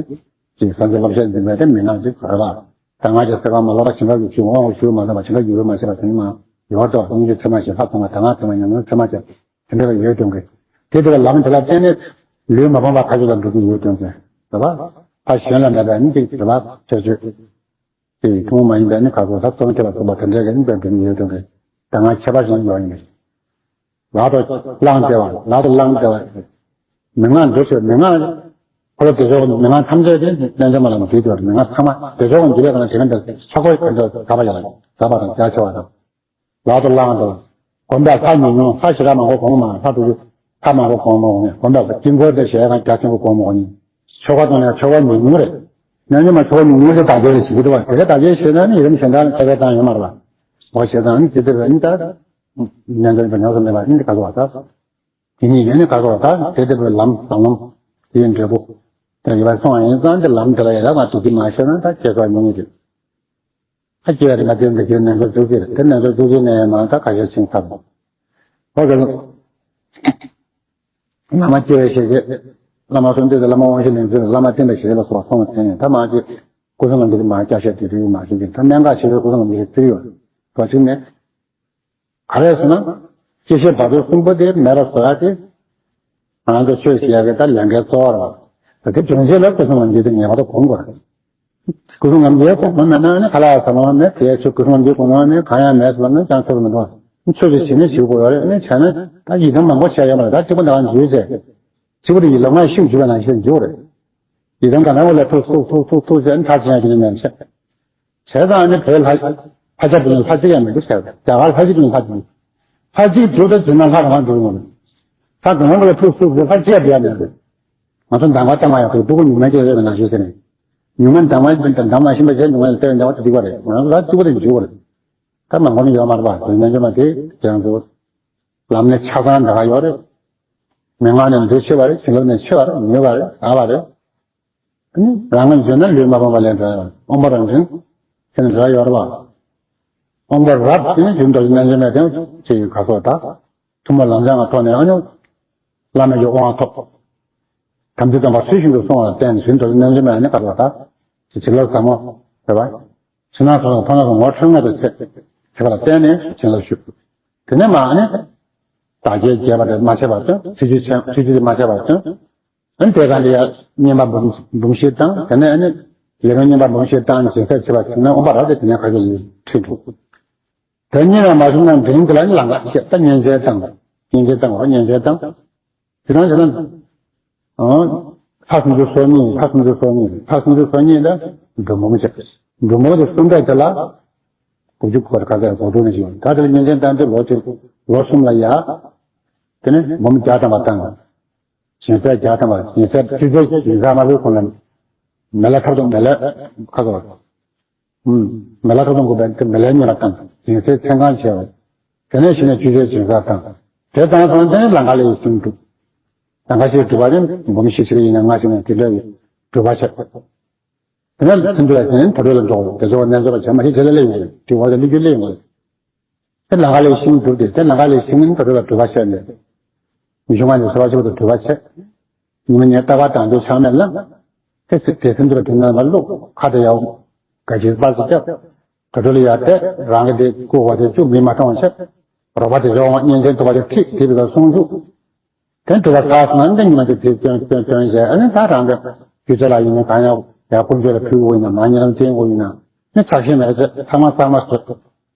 ཅིག་སངས་རྒྱས་སློབ་བཤད་འཛིན་པའི་དེ་མི་སྣ་ཅིག་རེད་པ། ད་ང་ཚོ་ཚེ་གང་མ་ལོག་པ་བྱིན་རླབས་ཀྱི་ཆུ་འོང་ཞུ་མ་ལོག་པ་བྱིན་རླབས་ཀྱི་འོད་མ་ཤེས་པ་དེ་ནི་མ་ཡོད་དོ། སྙིང་རྗེ་ཚད་མ་ཞིག་ལྷག་ཙམ་པ་ད་ང་ཚད་མ་ཉམས་ལེན་ཚད་མ་ཅིག་དེ་འདྲ་བ་ཡོད་དོན་གི། དེ་དེ་བ་ལམ་དེ་ལ་བརྟེན་ནས་ལུས་མ་ཕངས་པ་ཁ་ཆོ་ལ་འགྲོ་གི་ཡོད་དོན་གི་རེད་པ། ཕ་གཞན་ལ་མེད་པ་ནི་དེ་དེ་ལ་ཁྱད་ཆོས་དེ་ཐུན་མོང་མ་ཡིན་པ་ནི་ཁ་ཁོ་ལ་གཙང་ཁྱད་པར་གསུངས་པ་དེ་འདྲ་གི་ནི་བདེན་ཡོད་དོན་གི། ད་ང་ཁྱད་པར་གཞན་ཡོད་ཡིན། ལག་ཏུ་བླངས་ཏེ་བ་ལག་ཏུ་བླངས་ཏེ་བ། མན་ངག་འདི་ཚོ་མན་ངག་འཁོར་ལོ་བདེ་མཆོག་མན་ངག་ཐམས་ཅད་དེ་རྣལ་འབྱོར་མ་ལ་མ་བྲིས་ཏེ་བ་མན་ངག་ཚང་མ་བདེ་མཆོག་འདི་ལས་གང་དེ་ག་འདྲ་ཆ་གོས་ག་འདྲ་དག་པ་ཡང་དག་པ་དང་རྒྱ་ཆེ་བ་དང་། ལག་ཏུ་བླངས་ཏེ་བ། སྒོམ་པ་ལྷ་ཉུང་ཉུང་ལྷ་ཞེ་དྲག་མང་པོ་གོང་མ་ལྷ་དྲུག་ཅུ་ལྷ་མང་པོ་གོང་མ་འོང་སྒོམ་པ་དཀྱིལ་འཁོར་དེ་ཞེ་གང་རྒྱ་ཆེན་པོ་གོང་མ་འོང་ནི། ཆོ་ག་དང་ནི་ཆོ་ག་ཉུང་ཉུང་རེད། རྣལ་འབྱོར་མ་ཆོ་ག་ཉུང་ཉུང་དེ་བདག་རྒྱལ་རེ་ཞིག་གི་འདུག་བ་དེ་ག་བདག་རྒྱལ་ཞེ་ན་ནི་ཡི་དམ་གཞན་དག་ལ་ཁྱད་པར་བཏང་ཡོད་མ་རེད་བ། འོ་ཞེ་ཙང་ནི་ཇི་ལྟར་ཡིན་ད། ཉན་ཚན་པ་ཉོག་ཙམ་མེད་པ་ཨིན་དེ་ག་ཚོད་བ་ད། དེ་ཉིད་ཡོད་ནི་ག་ཚོད་བ་ད་དེ་ལྟ་བུའི་ལམ་དང་ལམ་དེའི་འབྲས་བུ། དེ་ཡོད་པ་སོང་བ་ཡིན་ཙང་དེ་ལམ་དེ་ལ་ཡ་ལ་ང་ཐུགས་རྗེ་མ་ཤོར་ན་ད་སྐྱེ་སོགས་མྱོང་ངེས་རེད། ཨ་སྐྱེ་བ་རིམ་པ་དེ་འདི་སྐྱེ་རྣལ་འབྱོར་རྫོགས་ཀྱི་རེད་དེ་རྣལ་འབྱོར་རྫོགས་ཀྱི་ནས་མ་ད་ག་ཤེད་ཤིང་ཚར་བ། ཨོ་ག་ཚོད། ན་མ་སྐྱེ་བའི་ཤེས་བྱེད། བླ་མ་གསུམ་སྟོན་དེ་བླ་མ་དབང་ཕྱུག་ལེགས་མཛེས་ལ་བླ་མ་བསྟན་པའི་ཞལ་ལ་སོགས་སོང་བ་དེ་ནས་ད་མ་ཅིག་སྐུ་གསུམ་ལ་འདི་མ་སྐྱ་ཤད་དེ་དུས་མ་ཤེས་ཀྱི་ད་གནད་འགག་ཆེ་བའི་སྐུ་གསུམ་ལ་འདི་བརྩི་ཡོད་འགྲོ་ཅིག་ནས། ག་རེ་ཟེར་ན། སྐྱེ་ཤི་བར་དོ་གསུམ་པོ་དེ་མེད་པ་བཟོ་ཡ་དེ། ང་ཚོ་ཆོས་ཤེས་ཡ་གི་ད་ལས་འགན་གཙོ་བོ་རེད་བ། ད་དེ་དོན་ཆེད་ལ་སྐུ་གསུམ་ལ་འདི་དེ་ངེས་པར་དུ་གོམས་དགོས་རེད། སྐུ་གསུམ་ངམ་འདིའི་གོང་མ་མེད་ན་ནི་ཁ་ལག་ཟ་མ་མེད་དེ་ཚོ་སྐུ་གསུམ་འདིའི་གོང་མ་མེད་གང་ཡང་མེད་ཟེར་ན་ཅང་ཚོར་མི་འདུག་ཆོས་ཀྱི་ཞི་གནས་ཞིག་དགོས་ཡོད་རེད་ནི་བྱས་ན་ད་ཡི་དམ་མང་པོ་བྱས་ཡོད་མ་རེད་ད་གཅིག་པུ་འདི་གང་འཇུས་ཚེ། གཅིག་པུ་དེ་ཡི་ལོ་ལྔ་ཤུགས་འཇུས་པ་ནང་བཞིན་འཇུག་རེད། ཡི་དམ་གང་ན་བ་ལ་ཐུག་ཐུག་ཐུག་ཐུག་ཐུག་ཟེར་ནི་ཐག་བཅད་ཡ་གི་ནི་མེད་ཆེ། བྱས་ཙང་ནི་བོད་ལྷ་ལྷ་ཆ་དེ་ནི་ལྷ་གཅིག་ཡང་མི་འདུག་ཟེར་རྒྱ་གར་ལྷ་གཅིག་ནི་ལྷ་གཅིག་ལྷ་གཅིག་འཇུག་ད་བྱས་ན་ལྷ་རང་འཇུག་ཡོང་ལྷ་གང་ན་བ་ལ་ཐུག་ཐུག་ཟེར་ལྷ་གཅིག་ཡང་འདུག་ཡ་མེད་རེད། ང་ཚོ་འདམ་ག་བཏང་བ་ཡག་པོ་སྡུག་གུ་ཉུང་མ་སྐྱེ་ཡོད་པའི་ནང་ཞུ་ཟེར་ནས། ཉུང་མ་འདམ་ག་འདམ་མ་ཤེས་པ་བྱས་ཉུང་མ་ལ་ལྟོས་འདམ་ག་སྡིག་པ་རེད་ང་ཚོ་ལ་སྡིག་པ་རེད་འཇུག་པ་རེད། ད་མ་འགོར་ནི་ཡོད་མ་རེད་པ་དེ་ནས་འཇོན་མ་དེ་ཅང་ཚོ། ལམ་ནས་ཆགས་སྡང་འདྲ་ག་ཡོད་རེད། མན་ངག་ནས་འདུ་ཆེ་བ་རེད་བྱིན་རླབས་ནས་ཆེ་བ་རེད་ཉོས་པ་རེད་ཨ་བ་རེད། ཨ་ནི་རང་ངོས་འཇོན་ན་ལུས་མ་སྤངས་པ་ལས་འདྲ་ཡོད་དབང་པོ་རང་བཞིན་དེ་ནས་འདྲ་ཡོད་རེད་པ། དབང་པོ་རབ་དེ་ནི་རྒྱུན་དུ་རྣལ་འབྱོར་མའི་དེ་ཅི་ཡི་ག་སོགས་དག་ཐུན་མོང་ལམ་སྦྱང་གི་ཐོག་ནས་ཨ་ནི། བླ་མེད་ཀྱི་དབང་ཐོབ། དམ་ཚིག་སྡོམ་པ་ཚུལ་བཞིན་དུ་སྲུང་བ་ལ་བརྟེན་ནས་རྒྱུན་དུ་རྣལ་འབྱོར་མའི་ཨ་ནི་ག་སོགས་དག་ཅི་བྱིན་རླབས་ཟབ་མོ། རེད་པ། ཕྱི་ནང་སོགས་ཕ་ནང་སོགས་ངོ་འཕྲོད་མངོན་དུ་བྱེད། བྱེད་པ་ལ་བརྟེན་ནས་བྱིན་རླབས་ཞུགས། དེ་ནས་མ་ནི། བདག་བསྐྱེད་རྒྱས་པ་དེ་མ་བྱས་པར་བརྩོན། ཚིག་བརྗོད་ཆེན་ཚིག་བརྗོད་དེ་མ་བྱས་པར་བརྩོན། ཨ་ནི་དེ་ག་ནས་ཡང་བསྙེན་པ་འབུམ་འབུམ་བཞི་བཏང་དེ་ནས་ཨ་ནི། ལས་རིམ་བསྙེན་པ་འབུམ་བཞི་བཏང་ནས་བྱིན་གསབ་བྱས་པ་བྱུང་ན་དབང་པོ་རབ་དེ་དེ་ནས་ཁ་ཤས་ལ་ཁྲིད་འགྲོ། དེ་གཉིས་ལ་མ་བྱུང་ན་འབྲིང་དེ་ལ་ནི་ལང་ཀ་བཤད་ད་བསྙེན་ཆེན་བཏང་། བསྙེན་ཆེན་བཏང་བ་བསྙེན་ཆེན་བཏང་། དེ་རང་བྱས་ན། ཨང་། ལྷ་སུམ་ཅུ་སོ་གཉིས་ལྷ་སུམ་ཅུ་སོ་གཉིས་ལྷ་སུམ་ཅུ་སོ་གཉིས་ལ་འབྲུ་འབུམ་བྱས། འབྲུ་འབུམ་དེ་གསུམ་པའི་དེ་ལ། དགུ་བཅུ་གོ་ག་ཚད་གོ་དྲུག་ནས་བྱུང་ད་དེ་ལ་བསྙེན་ཆེན་བཏང་དུས་ལོ་གཅིག་ལོ་གསུམ་ལ་ཡ། དེ་ནས་འབུམ་བརྒྱ་ཐམ་པ་བཏང་། བྱིན་ཚད་བརྒྱ་ཐམ་པ་བྱིན་ཚད་བཅུ་ཚད་བྱིན་ཚད་མ་བུའི་ཁོང་ལ། མེ་ལྷ་ཐབ་དང་མེ་ལྷ་ཁ་སོགས། མེ་ལྷ་ཐབ་དང་དགོས་པའི་མེ་ལྷའི་མེ་ལྷ་བཏང་། བྱིན་ཚད་ཚན་གང་བྱས་པ། དེ་ནས་གཞི་ནས་བཅུ་ཚད་བྱིན་ཚད་བཏང་། དེ་བཏང་སོང་དེ་ནས་ལང་ཀ་ལས་ཡི་ཤིང་གྲུབ། ལང་ཀ་ཤིང་གྲུབ་པ་ནི་འབུམ་བཞི་ཤིག་ཡིན་ན་ལྔ་ཤིག་ན་དེ་འདྲ་ཡི་གྲུབ་པ་ཆགས། དེ་ནས་ཚུན་ཚོད་ལ་དེ་ནས་དུར་ཁྲོད་ལ་འགྲོ་དེ་ཚོ་རྣལ་འབྱོར་པ་བྱས་མ་ཤེས་བྱས་ལ་སླེབས་ཡོང་གི་དེ་འོག་ཏུ་སླེབས་རྒྱུ་སླེབས་ཡོང་གི་དེ་ལང་ཀ་ལས་ཤིང་གྲུབ་སྟེ་དེ་ལང་ཀ་ལས་ཤིང་ནི་དུར་ཁྲོད་ལ་གྲུབ་པ་ཆགས་ནས། ཉི་ཤུ་ལྔ་ནས་ཟླ་བ་གཅིག་ཏུ་གྲུབ་པ་ཆགས། ཉི་མ་ཉལ་ལྟ་བ་དང་དུ་ཆགས་མེད་ལ། དེ་སྲིད་དེ་སྲིད་དུ་དུས་ནམ་ལ་བླུག་ཁ་དེ་ཡང་། ག་ཅིག་པར་ཞིག་བརྒྱབ། དུར་ཁྲོད་ལ་ཡར་བལྟས་རང་གི་དེ་སྐུ་འོ་དེ་བཅུག་མིག་མ་མཐོང་བ་བྱས། རོགས་པ་དེ་ཡོང་བ་གཉན་ཆེན་དུ་བ་དེ་ཁྲིད་དེ་བི་ལ་སོང་བཅུག་དེ་དུ་བ་ཚར་སོང་ན་འདི་ཉི་མ་དེ་དེ་སྟོན་སྟོན་སྟོན་བྱས་ཨ་ནི་ད་རང་གི་སྒྱུ་རྩལ་ལ་ཡིན་ན་གང་ཡང་ཡར་དཀོན་མཆོག་ལ་ཕུལ་དགོས་ཡིན་ན་མ་ཉེ་ལམ་བསྟེན་དགོས་ཡིན་ན་ནི་ཆགས་ཞེན་མེད་ཚེ་ཚང་མ་གཙང་མ་བཟོས།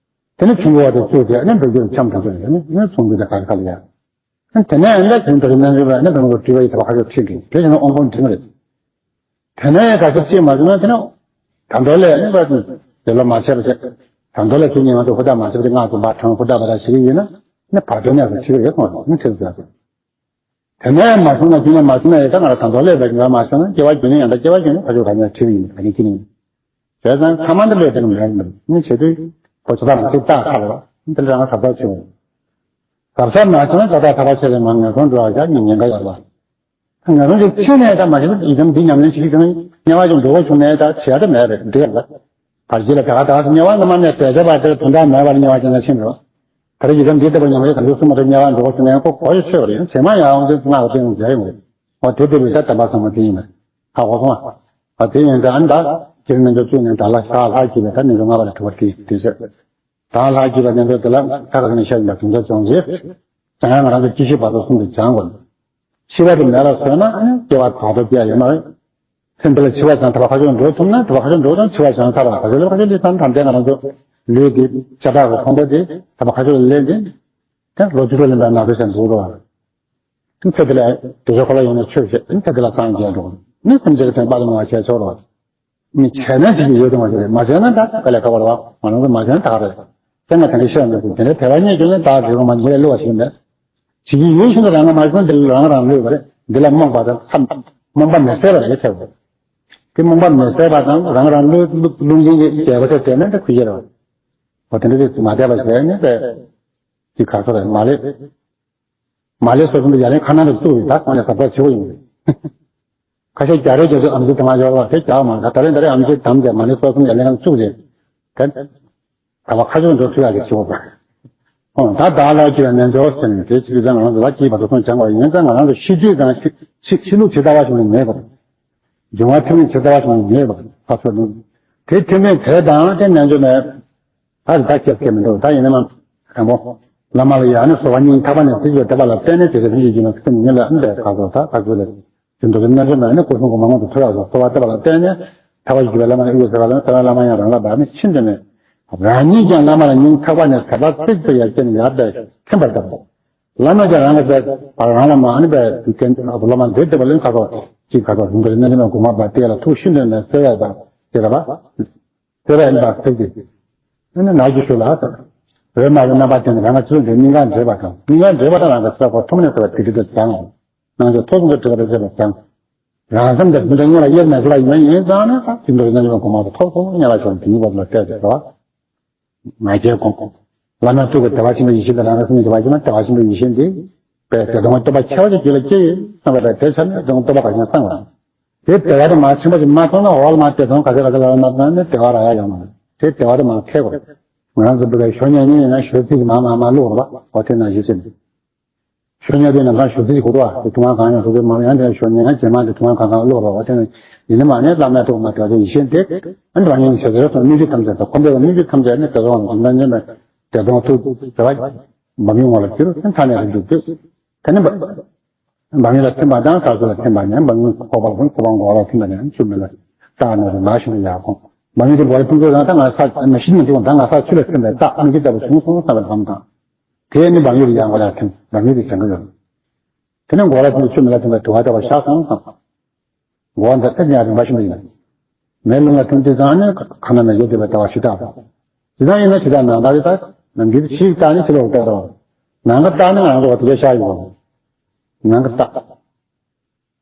དེ་ནི་ཆུང་གོ་བ་དེ་བཅུག་དེ་ཨ་ནི་འབྲུ་རྒྱུད་འཁྱམས་འགྲོ་གི་ཡོད་ནི་ནི་ཚོང་འདུས་དེ་ག་རེ་ག་ལ་ཡ། དེ་ནས་ཨ་ནི་དེ་འདྲ་གི་རྣལ་འབྱོར་པས་ཨ་ནི་བུ་མོ་གི་སྤྲུལ་པ་ཡི་དུ་བ་ཁ་ཤས་ཁྲིད་འགྲོ་དེ་བྱས་ན་དབང་པོ་འབྲིང་རེད། དེ་ནས་ག་ཚོད་ཅིག་མ་བྱུང་ན་དེ་ནས་ད་མདོ་ལས་ནི་བ་དེ་ལོ་མ་ཆད་པ་བྱས། ད་མདོ་ལས་ཚུལ་ཉིན་ང་ཚོ་ཧུར་ཐག་མ་བྱས་པ་དེ་སྔགས་ཀྱི་བ་གྲངས་ཧུར་ཐག་བ་ཐག་བྱེད་ཀྱི་ཡིན་ན་ནི་བར་དོའི་གནས་སུ་ཁྲིད་ཀྱི་ཡོད་སོང་ནི་ཁྲིད་ཟེར། དེ་ནས་མ་བྱུང་ན་རྒྱུན་ནས་མ་བྱུང་ན་ཡང་ད་ང་རང་ད་མདོ་ལས་པའི་ང་མ་བྱུང་ན་སྐྱེ་བ་རྒྱུན་ནས་ཡང་ད་སྐྱེ་བ་རྒྱུན་ནས་ཁ་ཕྱོགས་ག་ནས་ཁྲིད་ཀྱི་ཡིན་ག་ནས་ཁྲིད་ཀྱི་ཡིན། བྱས་ཙང་ཐ་མ་འདི་ལོས་དེ་ནི་མེད་མི་ནི་བྱེད་དུས་ཁོ་ཚོ་དང་ཚིག་རྟགས་ཁ་ལ་བ་འདི་ལ་རང་ཟབ་ཟབ་བྱེད་འོང་། ཟབ་ཟབ་མ་བྱུང་ན་ད་ལྟ་ཐར་པ་ཆེ་ལས་མང་ངན་སོང་འགྲོ་བ་བཞག་ཉིན་ཉེན་ཁ་ཡོད་པ། ང་རང་གི་ཆེ་ནས་ད་མ་ཤེས་ན་ཡི་དམ་འདི་ཉམས་ལེན་བྱེད་ཀྱི་བྱུང་ན་དམྱལ་བ་ཅིག་འགྲོ་དགོས་བྱུང་ནས་ད་བྱེད་ཡ་ད་མེད་རེད་འདི་ལ། བར་གྱི་ལ་ད་ག་ད་ག་དམྱལ་བ་ལ་མ་ནས་དེ་ཚེ་བར་དེར་དོན་དག་མེད་པར་དམྱལ་བ་ཅན་ལ་ཕྱིན་འགྲོ། ད་རེས་ཡི་དམ་འདི་ལྟ་བུ་ཉམས་ལེན་དམ་ཆོས་གསུངས་པ་དེ་དམྱལ་བ་འགྲོ་དགོས་བྱུང་ནས་ཁོ་གོ་ཡི་ཆོད་པ་རེད་ཚེ་མ་ཡང་དབང་ཆེན་སྔགས་ལ་བསྟེན་དགོས་མཛད་ཡོང་རེད། འོ་དེ་ལྟ་བུའི་ད་དམ་པ་ཚང་མ་དེ་ཡིན་ན། ཧ་གོ་སོང་ཨ། དེ་ཡིན་ད་ཨ་ནི་ད་སྤྱིར་རྣལ་འབྱོར་བཅུ་ནས་ད་ལ་ཤ་ལྷག་གྱིས་པའི་ད་རྣལ་འབྱོར་ལྔ་པ་ལ་གྲུབ་པ་དེ་དེ་ཚོད། ད་ལྷག་གྱིས་པ་རྣལ་འབྱོར་དེ་ལ་ཁ་ཁ་ནས་ཤ་ཡིན་པ་དོན་དག་སྦྱོང་རྗེས། ད་ཡང་ང་རང་ཚོ་སྐྱེ་ཤི་བར་དོ་གསུམ་དུ་སྦྱང་དགོས། ཤི་བ་དེ་མེད་པ་བཟོས་ན་ཨ་ནི་སྐྱེ་བ་དག་ཏུ་སྐྱེ་ཡ་ཡོད་མ་རེད། ཚེ་འདི་ལ་འཆི་བ་སང་ཐར་པ་ཁ་ཕྱོགས་འགྲོ་ཐུབ་ན་ཐར་པ་ཁ་ཕྱོགས་འགྲོ་དང་འཆི་བ་སང་ཐར་པ་ཁ་ཕྱོགས་ལ་ཁ་ཕྱོགས་འདི་ཐམས་ཐམས་ཅད་ང་རང་ཚོ་ལུས་འདི་ལྕགས་ཐག་གི་ཕུང་པོ་འདི་ཐར་པ་ཁ་ཕྱོགས་ལ་ལེན་ཏེ། དེ་ལོ་བཅུ་དྲུག་ལེན་པའི་ནང་དུ་ཞིག་འདུག་རོགས། ཚེ་འདི་ལ་དེ་ཚོ་ཁོ་ལ་ཡོང་ནས་ཆོས་བྱེད་ཚེ་འདི་ལ་སངས་རྒྱས་འགྲོ། ནི་སེམས་ཅན་གྱི་དོན་དཔག་ཏུ་མེད་པ་བྱས་ཆོག་རོགས། མི་བྱས་ན་བྱེད་ཀྱི་ཡོད་དུ་མ་བྱས་རེད་མ་བྱས་ན་ད་དཀའ་ལས་ཁག་པོ་རེད་བ་མ་ནང་དུ་མ་བྱས་ན་ད་རེད། དེ་ང་དེ་འདྲ་བཤད་མི་དགོས་དེ་འདྲ་དད་པ་རྙེད་རྒྱུ་ནི་ད་རེད་བ་མ་འདི་ལས་བསླུ་བ་ཞིག་མེད། བྱེད་ཀྱི་ཡོད་ཤིན་ཏུ་རང་ང་མ་བྱུང་འདི་ལ་རང་རང་བསླུས་པ་རེད་འདི་ལ་རྨོངས་པ་དང་ཐབས་རྨོངས་པ་མི་བཟད་པ་རེད་ཟེར་བ། དེ་རྨོངས་པ་མི་བཟད་པ་དང་རང་རང་བསླུ་བསླུ་བསླུ་མཁན་གྱི་རྒྱལ་པོ་ཚོ་དེ་ནི་འདི་ཁུ་ཡེ་རེད་བ། འོ་དེ་འདྲ་དེ་མ་བསྡད་པ་བྱས་ནས་དེ་ག་ཚོད་རེད་མ་ལེ། མ་ལེ་སོ་སོ་འདི་ཡ་ལན་ཁ་ནང་དུ་བཙུགས་རེད་ད་གང་ལས་ཟབ་ཟབ་བྱེད་དགོས་ཡིན། ཁ་ཤས་རྒྱ་རས་རྒྱ་ཚོ་ཨམ་ཆི་དང་ཡོད་བ་དེ་རྒྱག་མ་ད་ད་རེས་ད་རེས་ཨམ་ཆི་དམ་དེ་མ་ལེ་སོ་སོ་ཡ་ལན་ཁ་བཙུགས་རེད། དེ། ད་བ་ཁ་ཕྱོགས་འགྲོ་ཚུལ་ཡག་གི་ཞིག་འོ་ད། ཨོ་ད་བདག་ལ་སྐྱེས་པའི་རྣལ་འབྱོར་ཟེར་ནས་དེ་ཅིག་ཙམ་ང་རང་ཚོ་ལ་སྐྱེས་པ་དང་སོང་ཀྱང་བ་ཡིན་ཙང་ང་རང་ཚོ་ཤི་དུས་དང་ཤི་ཤི་ཤི་ལུགས་ཇི་ལྟ་བ་བྱུང་ནས་མེད་པར། འབྱུང་བ་ཐུན་མིན་ཇི་ལྟ་བ་བྱུང་ནས་མེད་པར་ཁ་ཚོ་ནི། དེ་ཐུན་མིན་དེ་དང་དེ་རྣལ་འབྱོར་མེད། ད་ད་སྐྱེ་སྐྱེ་མི་འདུག་ད་ཡིན་ན་མ་དང་པོ། བླ་མ་ལ་ཡང་ནི་གསོལ་བ་སྙིང་ཐག་པ་ནས་ཚིག་ཡོད་བསྟན་པ་ལ་བརྟེན་ནས་དེ་ཚེ་ཐུན་གྱི་རྒྱུད་ན་ཚིག་ཉིད་ལ་ཨ་འདས་ཁ་ཚོ་ད་ཁ་ཚོ་ལས། དེ་འདུག་གི་རྣལ་འབྱོར་མ་ནི་སྐུ་གསུང་གི་མ་དངོས་སུ་ཐོས་པ་སོགས་གསོལ་བ་བཏབ་པ་ལ་བརྟེན་ནས་ཐར་པ་ཞུ་བའི་བླ་མ་ནི་དབུས་སུ་ལ་ལ་བླ་མ་ཡང་རང་ལ་བབས་ནས་ཕྱིན་དུ་ནས། རང་ཉིད་ཀྱང་བླ་མ་ལ་སྙིང་ཐག་པ་ནས་ཟབ་པ་གཅིག་ཏུ་ཡར་བསྐྱེད་ནས་ཡར་དེ་མཁྱེན་པར་བསྟན་ཏོ། བླ་མ་ཀྱང་རང་གི་ཟེར་བར་རང་ལ་མ་ནི་བས་དུས་སྐད་བླ་མ་འདི་ལྟ་བུ་ལོན་ཁ་ཁོ་གཅིག་ཁ་ཁོ་ཟུང་དུ་རྣལ་འབྱོར་མ་གོང་མ་བ་དེ་ལ་ཐུགས་ཤིན་ཏུ་ནས་གསོལ་བ་དང་དེ་ལ་བ། དེ་ལ་ཡིན་པ་ཐུགས་ཀྱི། ཨ་ནི་ནག་གི་ཤུལ་ལ་ཟེར། འོད་དམར་གྱི་རྣམ་པ་དེ་ནི་རང་གི་ཚུལ་འདི་སྙིང་གར་འདྲེས་པ་དང་སྙིང་གར་འདྲེས་པ་དང་རང་གི་སྲས་པོ་ཐོག་མ་ནས་བསྐོར་བའི་དེ་དྲི་དུ་བྱང་ངོ་། སྣང་ཆ་ཐོབ་ཟུང་གི་དྲི་བ་དང་བཅས་པ་བྱང་། རང་སེམས་དེ་དུས་འདྲ་སྔོན་ལ་དབྱེར་མེད་པ་ཡིན་ཡིན་ཙང་ནས་ད་དེ་འདྲ་རྣལ་འབྱོར་གོང་མ་དང་ཐོག་ཐོག་ཉལ་བ་ཤོར་དེ་ཉིད་པ་ལ་བལྟས་ཏེ་བ། ང་རྒྱལ་གོང་ལ་ན་ཐུག་གི་བདེ་བ་ཆེན་པོའི་ཡེ་ཤེས་དེ་རང་གི་སེམས་ཀྱི་བདེ་བ་ཆེན་པོ་བདེ་བ་ཆེན་པོའི་ཡེ་ཤེས་འདི། པས་བདེ་སྟོང་གི་སྟོང་པ་ཁྱད་པར་གྱི་རྒྱུད་ལ་སྐྱེ་ཡི་བསམ་པ་དང་དེ་ཆ་ནས་སྟོང་གི་སྟོང་པ་ག་ཤེད་གསང་བ། དེ་བདེ་བ་དེ་མ་ཆེན་པོ་ཞིག་མ་མཐོང་ན་འོག་ལ་མ་བདེ་སྟོང་ག་ཚད་ག་ཚད་ལ་མ་བཏང་ནས་བདེ་བ་རག་ཡ་ཡོང་མ་རེད། དེ་བདེ་བ་དེ་མ་ཁེགས་པར། ང་རང་ཚོ་འདི་གའི་ཞོ་ཉལ་ཉལ་ཡིན་ན་ཞོ་ཚིག་མ་མ་མ་བླུགས་རོགས་པ་འོ་དེ་ན་ཞུ་ཟིན། ཞོ་ཉལ་དུས་ན་ད་ཞོ་ཚིག་གོ་རོགས་པ་དེ་དུང་བ་གང་ཡང་ཞོ་གི་མ་ཡང་དེ་ཞོ་ཉལ་ང་རྗེས་མ་དེ་དུང་བ་གང་གང་བླུགས་རོགས་པ་དེ་ན་ཡིན་ན་མ་ནས་བླ་མའི་ཐོག་མ་དེ་བ་དེ་ཡིད་ཤེས་དེ་ཨ་འདྲ་ཉན་བྱེད་དེ་སོང་སྨིག་རྒྱུ་ཐམས་ཅད་དང་འཁོར་འདས་ཀྱི་སྨིག་རྒྱུ་ཐམས་ཅད་ནི་དེ་ཚོ་ང་ཚོ་འདྲ་ཉན་པའི་དེ་དོན་ཐུག་དེ་བ་འབབ་ཡོང་བ་ལ་ཁྱེར་མཐའ་ནས་རིག་འདུག་དེ་ནི་འབབ། འབབ་ཡུལ་ལ་ཐིམ་པ་དང་ས་སུ་ལ་ཐིམ་པ་ནས་འབབ་ཡུལ་ཁོག་པ་ལ་ཁོག་པ་མགོ་ལ་ཐིམ་པ་ནས་ཆུ་མེ་ལ་རྟགས་ནས་རུ་མ་ཤིན་ཏུ་ཡག་ཁོང་། འབབ་ཡུལ་གྱི་མགོ་ལ་ཐིམ་ཚུལ་དང་ད་ང་ས་མི་ཤིན་ཏུ་འཇུག་ད་ང་ས་ཆུ་ལ་ཐིམ་པའི་རྟགས་ཨ་ནི་ལྟ་བུ་བྱུང་སོང་བསམ་པའི་ལམ་དང་། དེ་ནི་འབབ་ཡུལ་གྱི་ཡང་མགོ་ལ་ཐིམ་འབབ་ཡུལ་གྱི་བྱང་གི་ཡོད། དེ་ནས་མགོ་ལ་ཐིམ་ཆུ་མེ་ལ་ཐིམ་པའི་དུ་བ་ལྟ་བུ་བཞག་སོང་བསམ། འོ་ད་ཐེབས་ཉག་རིམ་པ་ཞིག་མ་ཡིན། མེ་ལོང་ལ་ཐོན་དུས་ཙང་ནི་ཁ་ན་ན་ཡོད་བསྡད་པའི་ལྟ་བ་ཞིག་དག་པ། ཇི་ལྟར་ཡིན་ན་ཇི་ལྟར་ནང་ལྟར་རེད་ད། ནམ་རྒྱུན་ཕྱིའི་རྟགས་ནི་ཕྱི་ལོགས་བལྟས་རོགས། ནང་གི་རྟགས་ནི་ང་རང་ཚོ་བ་དེ་གའི་ཤ་ཡོད། ནང་གི་རྟགས།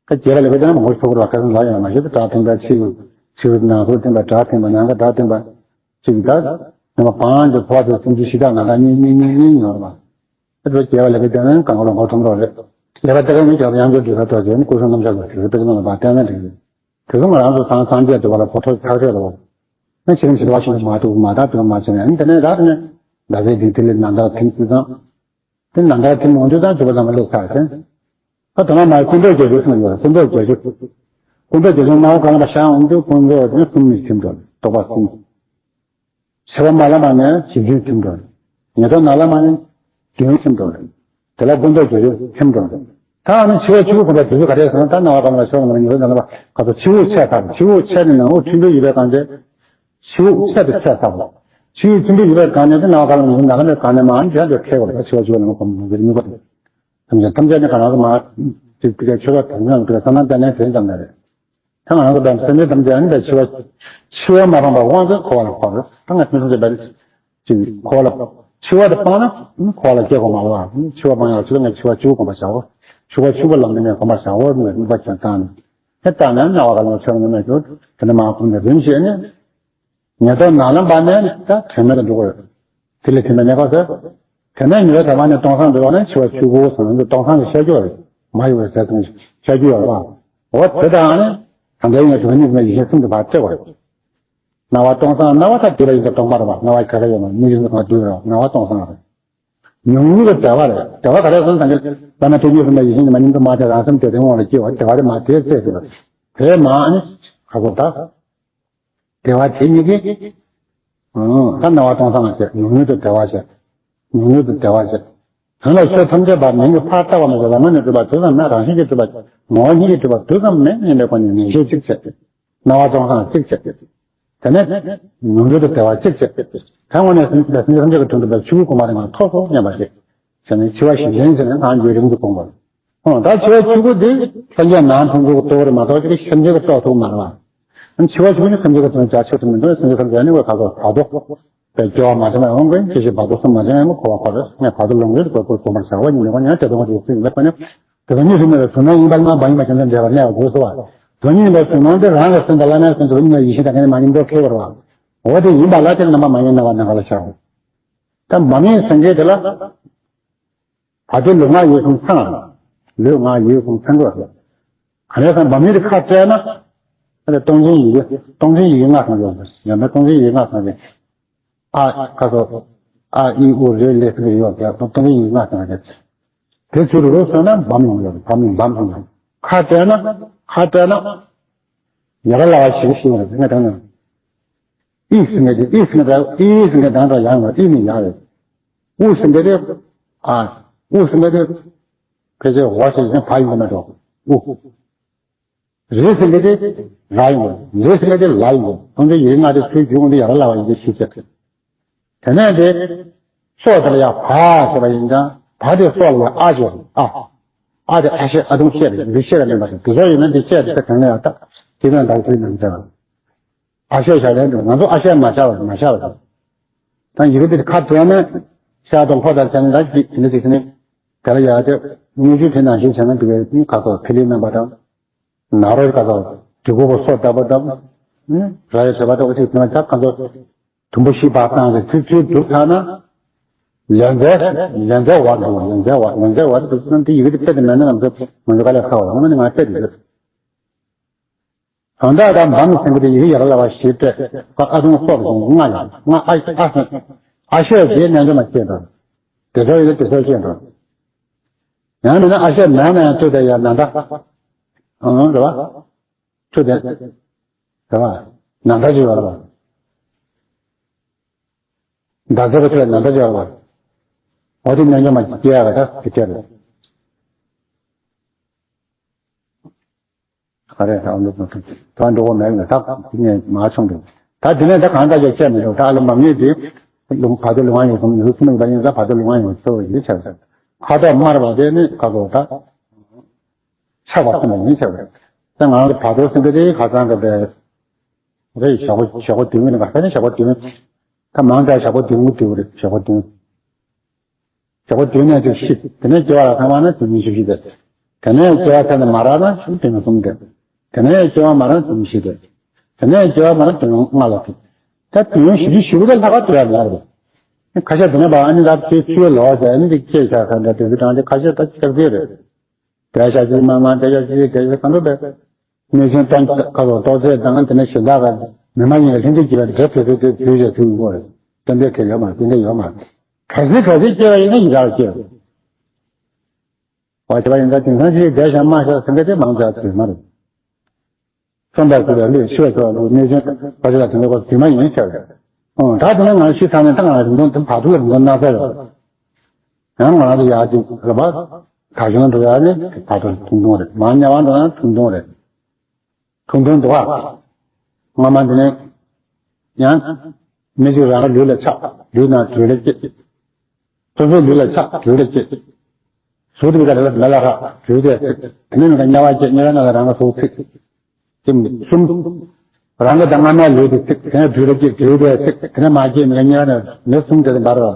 ཁ་རྒྱས་པ་ལས་པའི་ལྟ་ན་མང་པོ་ཤོག་ར་ཁ་སང་ལ་ཡང་མ་ཤེས་ད་གྲགས་ཐེངས་པ་ཕྱི་ཕྱི་ནང་ཚོ་ཐེངས་པ་གྲགས་ཐེངས་པ་ནང་གི་གྲགས་ཐེངས་པ། ཅིག་ད། ནང་པ་པང་གི་ཐོག་ཏུ་སུམ་ཅུ་ཞིག་དག་ནང་ག་གཉིས་གཉིས་གཉིས་གཉིས་ཡོད་རེད་པ། ཨ་ཙི་རྒྱས་པ་ལས་ཀ་དེ་ནི་གང་ག་ལ་ངོ་ཐུང་རོགས་རེད། ལས་ཀ་དེ་ག་ནི་རྒྱབ་ཡང་འགྲོ་དུས་ཁ་ཐོག་དེ་ནི་སྐུ་གསུང་རྣམ་གཞག་ལ་དུས་ཚོད་ནང་ལ་མ་བསྟན་ན་འགྲིག་རེད། དེ་ཚོ་ང་རང་ཚོ་སང་སང་རྒྱས་དུ་བ་ལ་ཕོ་ཐོག་ཐག་ཆོད་ལ་བ། ནི་ཕྱི་རིམ་ཞིག་བ་ཞིག་མ་ཐུག་མ་དག་དུ་མ་བྱས་ནས་དེ་ནས་རག་ནས། ཟླ་ཚེས་འདི་དེ་ལས་ནང་ལྟར་ཐིམ་དུས་ཙང་། དེ་ནང་ལྟར་ཐིམ་འོང་དུས་ཙང་ཆུ་བ་ལ་མ་ལོག་ཚར་ཟིན། ད་དུ་མ་མ་ཀུན་རྫོབ་རྒྱ་མཚོ་ཐིམ་ཡོད་ཀུན་རྫོབ་རྒྱ་མཚོ། ཀུན་རྫོབ་རྒྱ་མཚོ་སྣང་བ་གང་ལ་ཤར་འོང་དུས་ཀུན་རྫོབ་དེ་ནི་གསུམ་ནི་ཐིམ་འགྲོ་རྟོག་པ་གསུམ། ཕྱི་བ་མ་ལ་མ་ནས་བཞི་བདུན་ཐིམ་འགྲོ། ཉེ་ཐོག་ན་ལ་མ་ནས་བདུན་ཐིམ་འགྲོ། དེ་ལ་ཀུན་རྫོབ་རྒྱ་མཚོ་ཐིམ་འགྲོ། ད་ཨ་ནི་ཕྱི་བ་ཆུ་བོ་གོམས་པ་དུས་ཚོད་ག་རེ་སོང་ད་སྣང་བ་གང་ལ་ཤར་འོང་ཉེ་ཐོག་ན་ལ་མ་ག་ཚོད་ཕྱི་བོ་ཆད་ཚར་ཕྱི་བོ་ཆད་ནས་ནང་བོ་ཐིམ་འགྲོ་ཡོད་པའི་གང་དེ། ཆུ་བོ་ཆད་དུ་ཆད་ཚར་བ། ཆུ་བོ་ཆུ་འདྲེས་ཡོད་པའི་སྒང་ནས་དེ་ནང་བ་ག་ལ་ངོས་ནང་ལ་མེད་སྒང་ནས་མ་འཇོན་དུ་ཁེལ་བ་རེད། ཆུ་བ་ཆུ་བ་ནང་གོམས་གོམས་གོམས་གོམས། ཐམས་ཅད་ཐམས་ཅད་ནི་ག་ལ་མ། ཅིག་ཅིག་ཆུ་བ་དང་ཉམས་དུ་ས་ནང་བསྟན་ནས་དེ་ཙམ་ནས་རེད། ད་ང་རང་ཚོ་བསམ་སེམས་ཅན་ཐམས་ཅད་ནི་ད་ཆུ་བ། ཆུ་བ་མ་སྤངས་པར་དབང་དུ་འཁོར་བ་ལ་འཁོར་རེད། ད་ང་ཐུན་སོང་ཅེས་པའི་ཅིག་འཁོར་བ་ལ། ཆུ་བ་དེ་སྤངས་ན་འཁོར་བ་ལ་སྐྱེ་དགོས་མ་རེད་བ། ཆུ་བ་སྤངས་ཡག་ཆུ་བ་ངས་ཆུ་བ་ཆུ་བོ་གོམས་པར་བྱའོ། ཆུ་བ་ཆུ་བོ་ལ་མི་ནས་གོམས་པར་བྱའོ་ངས་དམིགས་པ་ཅན་བཏང་ནས། དེ་ལྟར་ན་སྣང་བ་ག་ལ་ཆོས་མི་མེད་ཀྱང་དེ་ནས་མ་གོམས་ནས་རིམ་བཞིན་ནས། ཉེ་ཐོག་ནང་ལ་བབས་ནས་ད་དྲན་མེད་དུ་འགྲོ་གི་རེད། དེ་ལས་དྲན་པའི་གནས་སྐབས་སུ། དེ་ནས་ཉེ་ཐོག་དྲན་པ་ནས་སྟོང་སང་འགྲོ་བ་ནས་འཆི་བ་ཆོས་སྐུ་སོང་ནས་སྟོང་སང་གི་ཤར་རྒྱུ་རེད། མ་ཡོང་བའི་ཟས་སོང་ཤར་རྒྱུ་ཡོད་རེད་བ། འོ་དེ་དང་ནི། ད་ལྟའི་ངས་དོན་གཉིས་ཀྱི་ཡེ་ཤེས་གསུམ་དུ་ཕར་བརྩེགས་པ་རེད། སྣང་བ་སྟོང་སང་སྣང་བ་ཐ་དད་པ་ཡིན་ཙང་སྟོང་པ་རེད་བ། སྣང་བ་ག་ག་ཡོད་མ་མིག་ཡིན་ཙང་དུས་རེད་བ། སྣང་བ་སྟོང་སང་རེད། ཉུང་ཉུང་དུ་བདེ་བ་རེད། བདེ་བ་ག་རེ་སོང་ཙང་གི་བླ་མ་དེ་ཉིད་གསུམ་པ་ཡེ་ཤེས་ཉི་མ་ཉིད་དུ་མ་དེ་རང་སེམས་དེ་དོན་དབང་ལ་སྐྱེ་བ་བདེ་བ་དེ་མ་དེ་བཙལ་དུས་དེ་མ་ནི་ཁ་ཁོ་ད། བདེ་བ་དེ་ཉིད་ཀྱིས། ཨང་། ད་སྣང་བ་སྟོང་སང་བྱས་ཉུང་ཉུང་དུ་བདེ་བ་བྱས། ཉུང་ཉུང་དུ་བདེ་བ་བྱས། དོན་ལ་ཆོས་ཐམས་ཅད་པ་མིང་གི་ཕར་བཏགས་པ་མ་ཟད་བླ་མ་ནས་གྲུབ་པ་དུས་ཙམ་མེད། རང་བཞིན་གྱིས་གྲུབ་པ་ངོ་བོ་ཉིད་ཀྱིས་གྲུབ་པ་དུས་ཙམ་མེད་ཡིན་པའི་སྒོ་ནས་ངེས་ཤེས་གཅིག་བྱས། སྣང་བ་སྟོང་སང་གཅིག་བྱས། དེ་ནས་ཉུང་ཉུང་དུ་བདེ་བ་གཅིག་བྱས། དེ་སྔོན་ནས་སེམས་ཅན་ཐམས་ཅད་ཀྱི་དོན་དུ་པའི་ཆོས་སྐུ་གོང་མ་རིང་ལ་ཐོབ་སོ་སྙམ་པ་ཞིག་བྱས་ནས་འཆི་བ་ཞི་མཐུན་བྱས་ནས་ང་འགྱོད་རིང་དུ་སྤོང་བར། ཨོ་ད་འཆི་བའི་ཆོས་སྐུ་འདི་སངས་རྒྱས་ནང་ཕུང་པོའི་རྟོགས་རེད་མ་གཏོགས་ཅིག་སེམས་ཅན་གྱི་རྟོགས་ཐུབ་མ་རེད་བ། འཆི་བའི་ཆོས་སྐུ་ནི་སེམས་ཅན་གྱི་དོན་བྱ་ཆོག་ཏུ་མི་འདུག་སེམས་ཅན་ཐམས་ཅད་ནི་བའི་ཁ་དོག་བར་དོ། པའི་སྐྱེ་བ་མ་བྱུང་བའི་དབང་གིས་སྐྱེ་ཤི་བར་དོ་གསུམ་མ་བྱུང་བའི་ངོ་འཕོ་བ་འཁོར་རེད། ངས་བར་དོ་ལོངས་སྐུའི་སྐོར་སྐོར་གོམས་པར་བྱའོ་ཉིད་ནས་ཁོ་ཉག་དེ་དོན་དེ་ཚིག་ལེགས་པ་ནི། དེ་དོན་གཉིས་སུ་མེད་པའི་གཟུགས་སྣང་གཉིས་པ་ལྔ་པ་ཡིན་པ་ཅན་དུ་འདྲེས་པར་གནས་པ་དགོས་སོ་བ། དོན་གཉིས་པའི་གཟུགས་སྣང་དེ་རང་གི་སེམས་དང་བླ་མའི་སེམས་དོན་གཉིས་ཡེ་ཤེས་དང་གནས་མ་ཉིད་མདོ་ཁེལ་བར་བ། འོ་དེ་ཡིན་པ་ལ་དེ་རྣམ་པ་མ་ཡིན་རྣམ་པ་ནང་ལ་ཤར་བ། ད་མ་ངེས་སེང་གེ་དེ་ལ། བར་དོའི་ལུས་ངག་ཡིད་གསུམ་ཚང་བ། ལུས་ངག་ཡིད་གསུམ་ཚང་དགོས། ག་རེ་ཟེར་ན་བམ་ཡིག་དེ་ཁ་བཙལ་ན། ཨ་ནི་སྟོང་ཆེན་ཡི་གེ་སྟོང་ཆེན་ཡི་གེ་ལྔ་ཚང་དགོས། ཡང་ན་སྟོང་ཆེན་ཡི་གེ་ལྔ་ཚང་དགོས། ཨ་ཁ་སོ། ཨ་ཨི་ཨུ་རེ་ལེ་ཟེར་གྱི་ཡོད་ཀྱང་སྟོང་ཉིད་ཡིན་ང་ཟེར་གྱི། དེ་ཚུར་རུ་སོང་ན་བམ་ཡོང་ཡོད། བམ་ཡིན་བམ་ཡིན། ཁ་བྲལ་ན་ཁ་བྲལ་ན་ཡ་ར་ལ་བ་ཞིག་ཤེས་ཡོད་རེད་ང་དང་ནི། ཨི་ཟེར་གྱི་ཨི་ཟེར་གྱི་ཨི་ཟེར་གྱི་དང་དང་ཡང་ཡོད། ཨི་ནི་ཡ་རེད། ཨུ་ཟེར་གྱི་རེད། ཨ་ཨུ་ཟེར་གྱི་རེད། ཕལ་ཆེར་འོ་ཞེས་ཀྱང་བ་ཡིན་པ་མ་གཏོགས་ཨུ། རེ་ཟེར་གྱི་དེ་ར་ཡིན་པ། ལེ་ཟེར་གྱི་དེ་ལ་ཡིན་པ། ཁོང་ཚོའི་ཡི་གེ་ལྔ་དེ་ཚུར་བསྒྱུར་འོང་དུས་ཡ་ར་ལ་བ་ཡི་གེ་ཞིག་བྱས། དེ་ནས་དེ་སྲོག་དེ་ལ་ཡང་བ་ཞེས་པ་ཡིན་ཀྱང་བ་དེ་སྲོག་ལ་ཡང་ཨ་ཞེས་པ། ཨ། ཨ་དེ་ཨ་ཤད་ཨ་དུང་ཤད་རེད། འདི་ཤད་ལ་ལེན་པ་དང་དེ་ཚོ་ཡིན་ན་འདི་ཤད་དེ་གང་ལ་ཡང་ད་དེ་ནས་འདག་ཚུལ་ནང་བྱས་པ། ཨ་ཤད་བྱ་ལེན་འགྲོ། ང་ཚོ་ཨ་ཤད་མ་བྱ་བ་མ་བྱ་བ་དང་། ད་ཡི་གེ་འདི་ཁ་བྲལ་ན་ཤ་དང་ཕོ་དང་བྱས་ན་ད་ཅིག་དེ་འདྲ་ཅིག་དེ་ནས་ག་ལ་ཡ་དེ་དངོས་གཞི་དེ་ནང་བཞིན་བྱས་ན་འདི་བས་ནི་ཁ་ཐོག་ཕི་ལིའི་རྣམ་པ་དང་། ནཱ་རོའི་ཁ་ཐོག་གྲི་གུག་གི་སོ་བཏབ་པ་དང་། ར་ཡི་བྱེད་པ་དང་ཅིག་དེ་ན་ད་ཁ་ཐོག་དུམ་བུ་བཞི་བར་བཏང་སྟེ་ཚུལ་ཚུལ་བསྒྲུབས་ཚར་ན། ལན་ཚྭའི་ལན་ཚྭའི་བར་འདུག་ལན་ཚྭའི་བར་ལན་ཚྭའི་བར་དུ་ཚུལ་འདི་ཡི་གེ་དེ་དཔེ་དེ་མེད་ན་ང་ཚོ་ང་ཚོ་དཀའ་ལས་ཁག་པ་ལ་ང་ནི་ང་དཔེ་དེ་ཡོད། གང་ལྟར་ད་འབངས་ཟེར་གྱི་དེ་ཡི་གེ་ཡ་ར་ལ་བ་ཞིག་སྤྲད་ཨ་དུང་སོགས་དང་ལྔ་ཡང་ལྔ་ཨ་ཨ་ཨ་ཤད་དེ་རྣལ་འབྱོར་མ་སྐྱེས་དང་། དེ་ཚོ་ཡི་གེ་དེ་ཚོ་སྐྱེས་དང་། ཡང་མིན་ན་ཨ་ཤད་མེད་ན་ཡང་ཐུ་དེ་ཡང་ན་ད། ཨང་རེད་བ། ཐུ་དེ། རེད་བ། ན་ད་ཅིག་ཡོད་རེད་བ། ད་ཚོ་གི་ཐུ་ན་ད་ཅིག་ཡོད་རེད་བ། འོ་དེ་རྣལ་འབྱོར་མ་སྐྱེས་ཡ་ག་ད་དེ་སྐྱེས་རེད། ག་རེ་ད་འདུག་མ་ཐུབ་ད་འགྲོ་བ་མེད་ལ་ད་ངས་མ་ཆུང་འདུག་ད་དེ་ནས་ད་གང་ལྟར་ཡོད་ཆད་མི་འདུག་ད་ལ་མ་ངེས་དེ་ལུང་བར་དོ་ལུང་བ་ཡོད་གསུམ་ཡོད་གསུམ་ཡོད་པ་ཡིན་ད་བར་དོ་ལུང་བ་ཡོད་གསུམ་ཡོད་ཆད་ཁ་དོག་དམར་བ་དེ་ནི་ཁ་དོག་ད་ཆགས་པ་ཁོ་ན་ཡིན་ཆགས་པ་ད་ང་རང་བར་དོ་སེམས་པ་དེ་ཁ་སང་གི་པའི་རེད་ཞག་པོ་ཞག་པོ་བདུན་ནི་ག་ས་ནས་ཞག་པོ་བདུན་ད་མང་ཆ་ཞག་པོ་བདུན་དུ་རེད་ཞག་པོ་བདུན། ཞག་པོ་བདུན་ནས་ཚུར་ཤི། དེ་ནས་སྐྱེ་བ་ལ་ཐ་མ་ན་དུས་ཉི་ཤུ་བཞི་སྟེ། དེ་ནས་སྐྱེ་བ་ཐ་ན་མ་རག་ན་དུས་ཉི་ཤུ་གསུམ་སྟེ། དེ་ནས་སྐྱེ་བ་མ་རག་དུས་ཉི་ཤུ་སྟེ། དེ་ནས་སྐྱེ་བ་མ་རག་དུས་ལྔ་ལ་ཐུག་ད་དུས་ཡུན་བཞི་བཅུ་ཞེ་དགུ་ལས་ལྷག་པ་དུ་ཡ་མེད་རེད། ཁ་ཤས་དེ་ནས་བ་ཨ་ནི་ད་ཚུལ་ཚུལ་ལོག་ཟེར་ཨ་ནི་འདི་སྐྱེས་ཆགས་ས་འདྲ་དེ་ཚོ་གྲངས་དེ་ཁ་ཤས་ད་ཆགས་ཚུལ་རེད། དེ་ཤ་ཅིག་མ་མ་དེ་ཤ་ཅིག་དེ་ཤ་གང་འདྲ་བས། གནས་ཆེན་སྟོང་ཁ་ལོ་ཏོག་ཙེ་དང་དེ་ནས་ཞེ་དྲག་ག་མི་མ་ཡིན་ལ་ལྷན་ཅིག་གི་བར་དུ་དེ་དེ་དེ་དུས་ཞེ་དུས་ཡོད་རེད། དེ་འདྲའི་གལ་ཡོད་མ་དེ་འདྲ་ཡོད་མ་གལ་སྲིད་གལ་སྲིད་སྐྱེ་བ་ཡིན་ན་ཡི་རང་སྐྱེ་བ་བྱེད་པ་ཡིན་ད་དེང་སང་ཞིག་བསྡད་ཤག་མ་ཤག་ཟེར་མཁན་དེ་མང་ཙག་ཚོད་མ་རེད། བསམ་པ་ཟེར་བའི་ལུས་ཤི་བ་ཚོ་ལུས་གནས་ཆེན་བ་ཤི་ལ་དེ་འདྲ་གོ་དུས་མ་ཡིན་ཤག་རེད། ཨོ་ད་དེ་ནས་ང་ཤི་ཚར་ནས་ད་ང་རིང་ཐུང་དེ་བར་དུ་ལ་རིང་ཐུང་སྣ་ཚ་ཡོད། ཡང་ང་རང་ཚོ་ཡག་ཅིག་རེད་པ། ད་གཞུང་འགྲོ་ཡག་ནི་ད་དུང་ཐུང་ཐུང་རེད། མ་དམྱལ་བ་འགྲོ་ན་ཐུང་ཐུང་རེད། ཐུང་ཐུང་འདུག་ཨ། སྔ་མ་འདི་ནས་ཡང་མི་ཞིག་རང་གི་ལུས་ལ་ཆགས། ལུས་ནང་དྲོད་ལ་སྐྱེ། སོ་སོའི་ལུས་ལ་ཆགས་དྲོད་ལ་སྐྱེ། གཟུགས་དེ་མི་ལ་ལ་ལ་རག་དྲོད་དེ་ཚིག་དེ་ནས་མི་ལ་དམྱལ་བ་སྐྱེ། དམྱལ་བའི་ནང་ལ་རང་གི་གཟུགས་ཚིག་དེ་གསུམ། རང་གི་ད་སྔ་མའི་ལུས་དེ་ཚིག་དེ་ནས་དྲོད་ལ་སྐྱེ་དྲོད་དེ་ཚིག་དེ་ནས་མ་སྐྱེ་མི་ལ་དམྱལ་བ་ནས་མི་གསུམ་དེ་དེ་འབར་བ།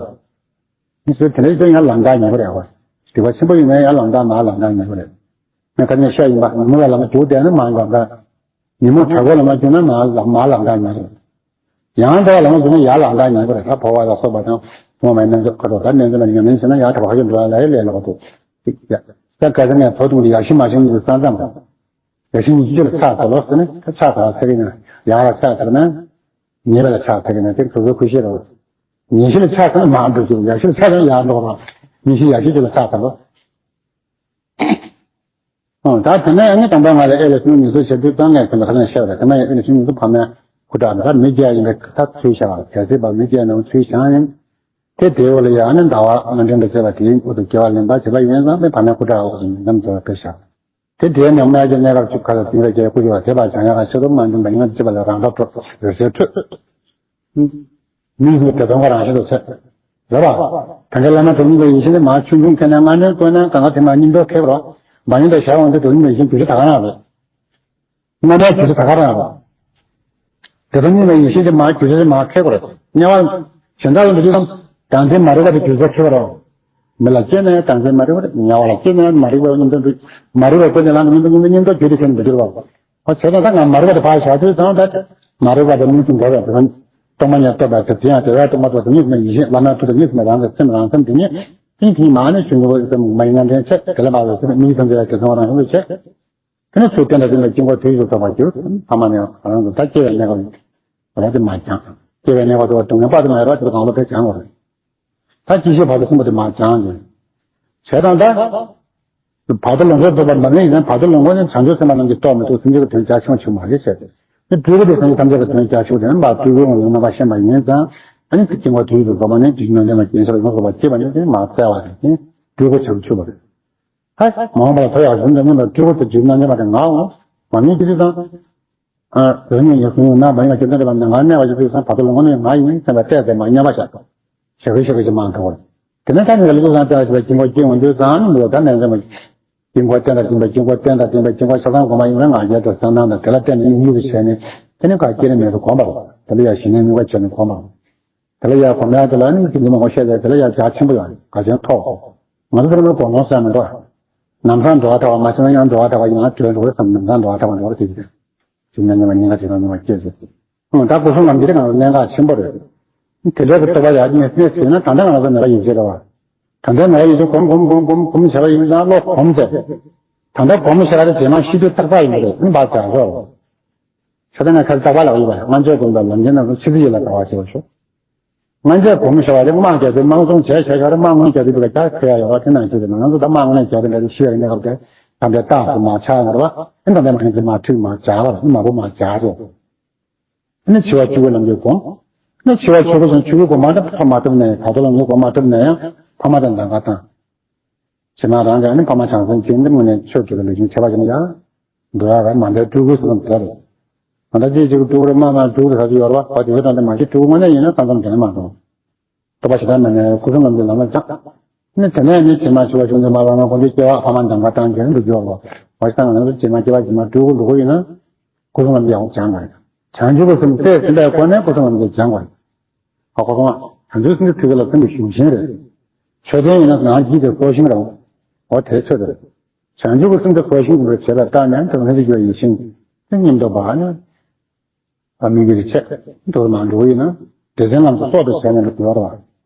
མི་ཚོས་དེ་འདྲ་ཡིན་ན་ཡང་ལམ་ཁ་ཉེ་པོ་རེད་བ། སྡིག་པ་ཆེན་པོ་ཡིན་ན་ཡང་ལམ་ཁ་མར་ལམ་ཁ་ཉེ་པོ་རེད། ངས་ཁ་ཉིན་བཤད་ཡིན་པ་ཉིན་མོ་ལ་ལམ་ཁ་རྒྱུག་བསྡད་ན་མར་ལམ་ཁ། ཉིན་མོ་དྲོད་ཁོག་ལམ་ཁ་རྒྱུག་ན་མར་ལམ་མར་ལམ་ཁ་ཉེ་པོ་རེད། ཡང་དག་ལམ་ཁ་རྒྱུག་ན་ཡར་ལམ་ཁ་ཉེ་པོ་རེད། ད་འཕོ་བ་ལ་སོགས་པ་དང་ཐུན་མོང་མ་ཡིན་རྣལ་འབྱོར་ཁ་དོག་ད་རྣལ་འབྱོར་མ་ཉམས་ལེན་བྱས་ན་ཡར་ཐོག་ཁ་ཤས་འགྲོ་ཡ་ལ་ཡ་ལས་ལོག་ཏུ། ད་ག་ས་ངས་བོ་དུང་གི་ཡར་ཤི་མར་ཤི་གཉིས་ཀྱི་ས་མཚམས་དང་། ཡར་ཤི་ཉི་ཤུ་ལ་ཕྱག་འཚལ་ལོ་ཟེར་ནས་ད་ཕྱག་འཚལ་ཚེ་གི་ནས་ཡར་ལ་ཕྱག་འཚལ་ན། ཉེ་བ་ལ་ཕྱག་འཚལ་གི་ན་དེ་སོ་སོའི་ཁུ་ཤེས་རོ། ཉི་ཤུ་ལ་ཕྱག་འཚལ་ན་མར་འགྲོ་ཞིག་ཡར་ཤི་ལ་ཕྱག་འཚལ་ན་ཡར་འགྲོ་རོ། ཉི་ཤུ་ཡར་ཤི་ཅིག་ལ་ཕྱག་འཚལ་ལོ། ཨང་ད་དེ་ནས་ཨ་ནི་དམ་པ་ང་ལ་ཨེ་ལ་སུན་ཉི་ཚོ་བྱེད་དུས་གཙང་ངས་ཁོ་ན་ཁ་ན་བཤད་པ་དེ་ནས་ཨེ་ལ་སུན་ཉི་ཚོ་ཕ་མའི་སྐུ་དྲག་ན་ད་མི་རྒྱལ་ཡིན་པའི་ད་ཚུལ་བཞག་གལ་སྲིད་པ་མི་རྒྱལ་ནང་ཚུལ་བཞག་ཡིན། དེ་དེའི་འོག་ལ་ཡང་ནི་ཟླ་བ་ལྔ་འདྲེན་དུ་བྱེད་པ་དེའི་འོག་ཏུ་དགེ་བ་ལེན་པ་བྱེད་པ་ཡིན་ཙང་དེ་ཕ་མའི་སྐུ་དྲག་འོག་ཏུ་ཉིན་མཚམས་སྦྱོར་བ་དེ་བཞག་དེ་དེའི་ནང་སྨྲ་བརྗོད་གནས་སྐབས་གཅིག་ཁ་ལ་དེང་རབས་ཀྱི་སྐུ་ཞབས་ཐེག་པ་བྱང་ཡག་ཤེས་རབ་མ་འདུན་པ་ཉིན་གཅིག་པ་ལ་རང་ཐོབ་འགྲོ་རེ་ཟེར་ཐོས། མིག་གིས་དེ་མཐོང་བ་རང་བཞིན་དུ་ཚེ། རེད་པ། གང་ག་བླ་མ་དེ་ཉིད་ཀྱི་ཡེ་ཤེས་དེ་མ་ཆུང་ཆུང་ཁེ་ན་ང་ནི་བཀོད་ན་གང་ག་དེ་མ་སྙིང་འདོད་ཁེ་བ་རོ། མ་ཡིན་པའི་ཞར་འོང་དུ་དོན་མེད་བཞིན་དུ་ཞིག་ད་ག་རང་རེད། སྔ་མའི་དུས་སུ་ད་ག་རང་རེད། དེ་དང་གཉིས་ལ་ཡེ་ཤེས་དེ་མ་གྱུར་ཚེ་མ་ཁེགས་པ་རེད། དམྱལ་བ་གཞན་དག་ལ་འདི་དུས་ཙམ་བདག་འཛིན་མ་རིག་པ་དེ་གྱུར་ཚེ་ཁེགས་པ་རེད། མི་ལ་སྐྱེས་ནས་བདག་འཛིན་མ་རིག་པ་རེད། དམྱལ་བ་ལ་སྐྱེས་ནས་མ་རིག་པའི་མཉམ་དུ་འདུག་མ་རིག་པའི་ཀུན་ནས་ལངས་ནས་མཉམ་དུ་མཉམ་དུ་གྱུར་ཏེ་ཁྱོད་མི་འགྱུར་བ། ཨོ་བྱས་ཙང་ད་ང་མ་རིག་པ་དེ་ཕར་བཞག་དུས་ཙང་ད་མ་རིག་པ་དེ་མཉམ་དུ་འགྲོ་བའི་དོན། སྟོང་པ་ཉིད་རྟོགས་པ་དེ་དེ་ཡང་དེ་ལ་སྟོང་པ་རྟོགས་དེ་ཉིད་མི་ཡེ་ཤེས་བླ་མའི་ཐུགས་དང་གཉིས་སུ་མེད་རང་གི་སེམས་རང་སེམས་དེ་ཉིད་ཏིང་ཐིང་མ་ནས་ཞུ་ཉེ་བོ་ཙམ་མ་ཡིན་ན་འདྲེན་ཆེ་དེ་ལ་མ་བས་ཙམ་མིག་ཙམ་དེ་ལ་དེ་ཚོ་རང་ཡོང་བའི་ཆེད། དེ་ནས་ཚུར་བསྟན་དང་བསྟན་པའི་དཀྱིལ་འཁོར་དུས་སུ་ཐོབ་པར་གྱུར། ཕ་མ་ནས་རང་དུ་ད་སྐྱེ་བའི་གནས་སྐབས་ར་དེ་མ་སྦྱངས། སྐྱེ་བའི་གནས་སྐབས་དུ་བ་སྡུག་བསྔལ་དཔག་ཏུ་མེད་ར་དེ་གང་ལ་དེ་སྦྱང་བར། ད་ཅི་ཞིག་བར་དུ་གསུངས་པ་དེ་མར་སྦྱངས་ཏེ། བྱས་ཙང་ད། བར་དོ་ལོངས་སྤྱོད་རྫོགས་པ་མ་ནི་ཡིན་ན། བར་དོ་ལོངས་སྤྱོད་ནི་བྱང་ཆུབ་སེམས་དཔའ་རྣམས་ཀྱིས་རྟོགས་མི་ཐུབ། སེམས་ཅན་གྱི་དོན་རྒྱ་ཆེན་པོ་ཆུང་མ་རེད་བྱས་ཏེ། ནི་སྤྲུལ་སྐུ་དེ་སེམས་ཅན་ཐམས་ཅད་ཀྱི་དོན་རྒྱ་ཆེན་པོ་དེ་ནི་མར་སྤྲུལ་སྐུའི་ངོ་བོ་རྣམ་པར་ཤེས་པ་ཡིན་ཙང་། ཨ་ནི་དཀྱིལ་འཁོར་དོན་དུ་རྫོགས་པ་ནི་དེ་རྣམ་ལྡན་མ་སྐྱེས་ཤར་ཡོངས་སུ་རྫོགས་པ་སྐྱེས་པ་ནི་དེ་མར་གསལ་བ་རེད། དེ་སྤྲུལ་སྐུ་བྱང་ཆུབ་པ་རེད། ཧ། མ་འོངས་པ་ལ་ཐོབ་ཡག་གཞུང་དུ་སྙོམས་པའི་སྤྲུལ་སྐུ་དེ་རྒྱུད་རྣམ་ལྡན་མ་དེ་ངའོ། མ་ནི་ཅི་རིགས་དང་། ཨ། དེ་ཉིད་ཡོད་སུན་ན་མ་ཡིན་པ་ཅི་འདྲ་བ་ན་ང་གནས་པ་ཅི་ཚུལ་སང་བར་དོ་ལ་དངོས་གནས་ང་ཡིན་བསམ་པ་བལྟས་ཏེ་མ་སྙམ་པ་བཞག་ཞག་གི་ཞག་གི་ཅི་མང་དུ་བར། དེ་ནས་ད་ནི་ལུགས་སང་བལྟས་པ་དཀྱིལ་འཁོར་སྐྱེ་འོང་དུས་ཙང་ནི་ད་ནས་ཙམ་དཀྱིལ་འཁོར་རྟེན་དང་བརྟེན་པའི་དཀྱིལ་འཁོར་རྟེན་དང་བརྟེན་པའི་དཀྱིལ་འཁོར་ཆ་ཚང་གོང་མ་ཡིན་ན་ང་རྒྱལ་དུ་བསམ་སྣང་དང་དེ་ལ་བརྟེན་ནས་སྙིང་རུས་བྱས་ནས་དེ་ནི་ག་སྐྱེ་རིམ་མེད་དུ་གོམས་པ་རེད། དེ་ལ་ཡང་ཞི་གནས་དངོས་པོ་བྱས་ནས་གོམས་པ་རེད། དེ་ལ་ཡང་གོམས་ཡག་དེ་ལ་ནི་ཅིག་ལུང་མང་པོ་བཤད་ལས་དེ་ལ་ཡང་རྒྱ་ཆེན་པོ་ཡོད་རེད། ག་ཅན་ཐོག་ང་ཚོ་དེ་ལ་མི་གོ་ནོར་ཟེར་མི་འདུག་ནམ་སང་འགྲོ་བ་ཐག་པ་མ་ཕྱིན་ན་ཡང་འགྲོ་བ་ཐག་པ་ཡིན་ན་དྲོད་འགྲོ་བས་སམ་ནམ་སང་འགྲོ་བ་ཐག་པ་འགྲོ་བ་དེ་ཅི་ཟེར། ཅིག་ཉམས་ཉམས་པ་སྙིང་ག་ཅིག་དང་ཉམས་པ་སྐྱེས་ཟེར། ཨང་། ད་སྐུ་གསུམ་ལམ་འཁྱེར་དེ་ང་ཚོ་གནད་འགག་ཆེན་པོ་རེད། དེ་འདྲའི་གི་རྟོགས་པ་ཡག་ཉེ་ཉེ་བྱས་ན་ད་ལྟ་ང་ཚོ་ནད་པ་ཡིན་ཟེར་བ། ད་ལྟ་ནད་པ་ཡིན་ཟེར་གོམས་གོམས་གོམས་གོམས་གོམས་བྱས་པ་ཡིན་ཙང་བློ་གོམས་ཚེ། ད་ལྟ་གོམས་བྱས་པ་དེ་རྗེས་མ་ཤི་དུས་རྟག་པ་ཡིན་པ་རེད། ཨང་། བ་ཙང་རོ། ཤ་ད་ན་ཁ་རྟག་པ་ལ་ཡོད་པ་ང་ཚོའི་དགོངས་དག་ལམ་འཁྱེར་ན་ཚོ་ཕྱི་དུས་ཡིད་ལ་དགའ་བ་བྱེད་པ་ཤོག་ང་ཚོས་གོམས་ཤོར་བ་དེ་དམག་རྒྱག་དུས་དམག་སྲུང་བྱས་བྱས་ཤོར་དམག་སྔོན་རྒྱག་དུས་དེ་ག་ཁྱག་ཁོལ་ཡག་ཡོད་པ་དེ་ནང་བཞིན་རེད། ང་ཚོ་ད་དམག་སྔོན་རྒྱག་དུས་འདྲ་དེ་ཤི་བའི་གནས་སྐབས་དེ་ད་འདྲའི་རྟགས་སུ་མ་ཆགས་ཡོང་རེད་པ། ཨེ་ད་འདྲའི་མ་ཡིན་དེ་མ་འཁྲུག་མ་བྱ་བར་མ་བུ་མ་བྱ་རོགས། ཨ་ནི་འཆི་བ་བཅུ་པའི་ལམ་འདི་སྒོམ། ཨ་ནི་འཆི་བ་བཅུ་པ་སོང་ཆོས་སྐུ་སྒོམ་མ་ཐུབ་ཐོབ་མ་ཐུབ་ནས་ད་ལྟ་ལ་ངས་སྒོམ་མ་ཐུབ་ན་ཡང་ཕ་མ་དང་ལྡན་པ་དང་། ཕྱི་མ་རང་གི་ཨ་ནི་ཕ་མ་བྱང་སེམས་ཅན་འདི་དངོས་གནས་ཆོས་སྒྲུབ་པའི་ལུགས་ཀྱི་ཁྱད་པར་ཅན་ཡང་། འགྲོ་ཡ་ར་མ་འདྲ་སྤྲུལ་སྐུ་སོང་དེ་རེད། ང་ད་ཅིག་ཅིག་སྤྲུལ་སྐུ་རེད་མ་མ་སྤྲུལ་སྐུ་རེད་ཟེར་གྱི་ཡོད་རེད་པ། དེ་ག་དང་དེ་མ་ཤེས། སྤྲུལ་སྐུ་དངོས་གནས་ཡིན་ན་ས་མཚམས་དེ་ནས་མ་སོང་། རྟོགས་པ་ཞེ་དྲག་མེད་ནས་སྐུ་གསུམ་ལམ་གྱི་ལམ་ལ་བཅངས། ནི་དེ་ནས་ནི་ཕྱི་མ་འཆི་བ་བྱུང་དུས་མ་བར་མ་དགོངས་ཀྱི་སྐྱེ་བ་ཕ་མ་འདམ་ག་བཏང་རྒྱུ་འགྲོ་རྒྱུ་ཡོད་རེད་པ། བ་ཞིག་དང་ང་ཚོ་རྗེས་མ་སྐྱེ་བ་རྗེས་མ་སྤྲུལ་སྐུ་འགྲོ་གི་ཡིན་ན། སྐུ་གསུམ་ལམ་གྱི་ཡག་པོ་སྦྱང་དགོས་རེད། བྱང་ཆུབ་ཀྱི་སེམས་གཏད་ཟིན་པའི་སྒོ་ནས་སྐུ་གསུམ་ལམ་གྱི་སྦྱང་དགོས་རེད། ཧ་གོ་སོང་ང་། བྱང་ཆུབ་སེམས་དེ་ཐུགས་ཀྱི་ལ་སེམས་ཀྱི་ཞུགས་ཤིང་རེད། མཆོད་རྟེན་ཡིན་ན་ནང་གི་དེ་བསྐོར་ཞིང་རེད། འོ་དེ་ཚོད་རེད། བྱང་ཆུབ་ཀྱི་སེམས་དེ་བསྐོར་ཞིང་རེད་བྱེད་པ་ལྟར་ནས་དེ་ལ་ཡོད་ཡིད་བཞིན་དེ་སྙིང་སྟོབས་པ་ནི། ཨ་མི་གི་རིགས་ཆད་དུ་མ་འགྲོ་ཡིན་ན། སྡེ་ཚན་ལམ་དུ་སོགས་པའི་བྱས་ནས་འགྲོ་བར་བ།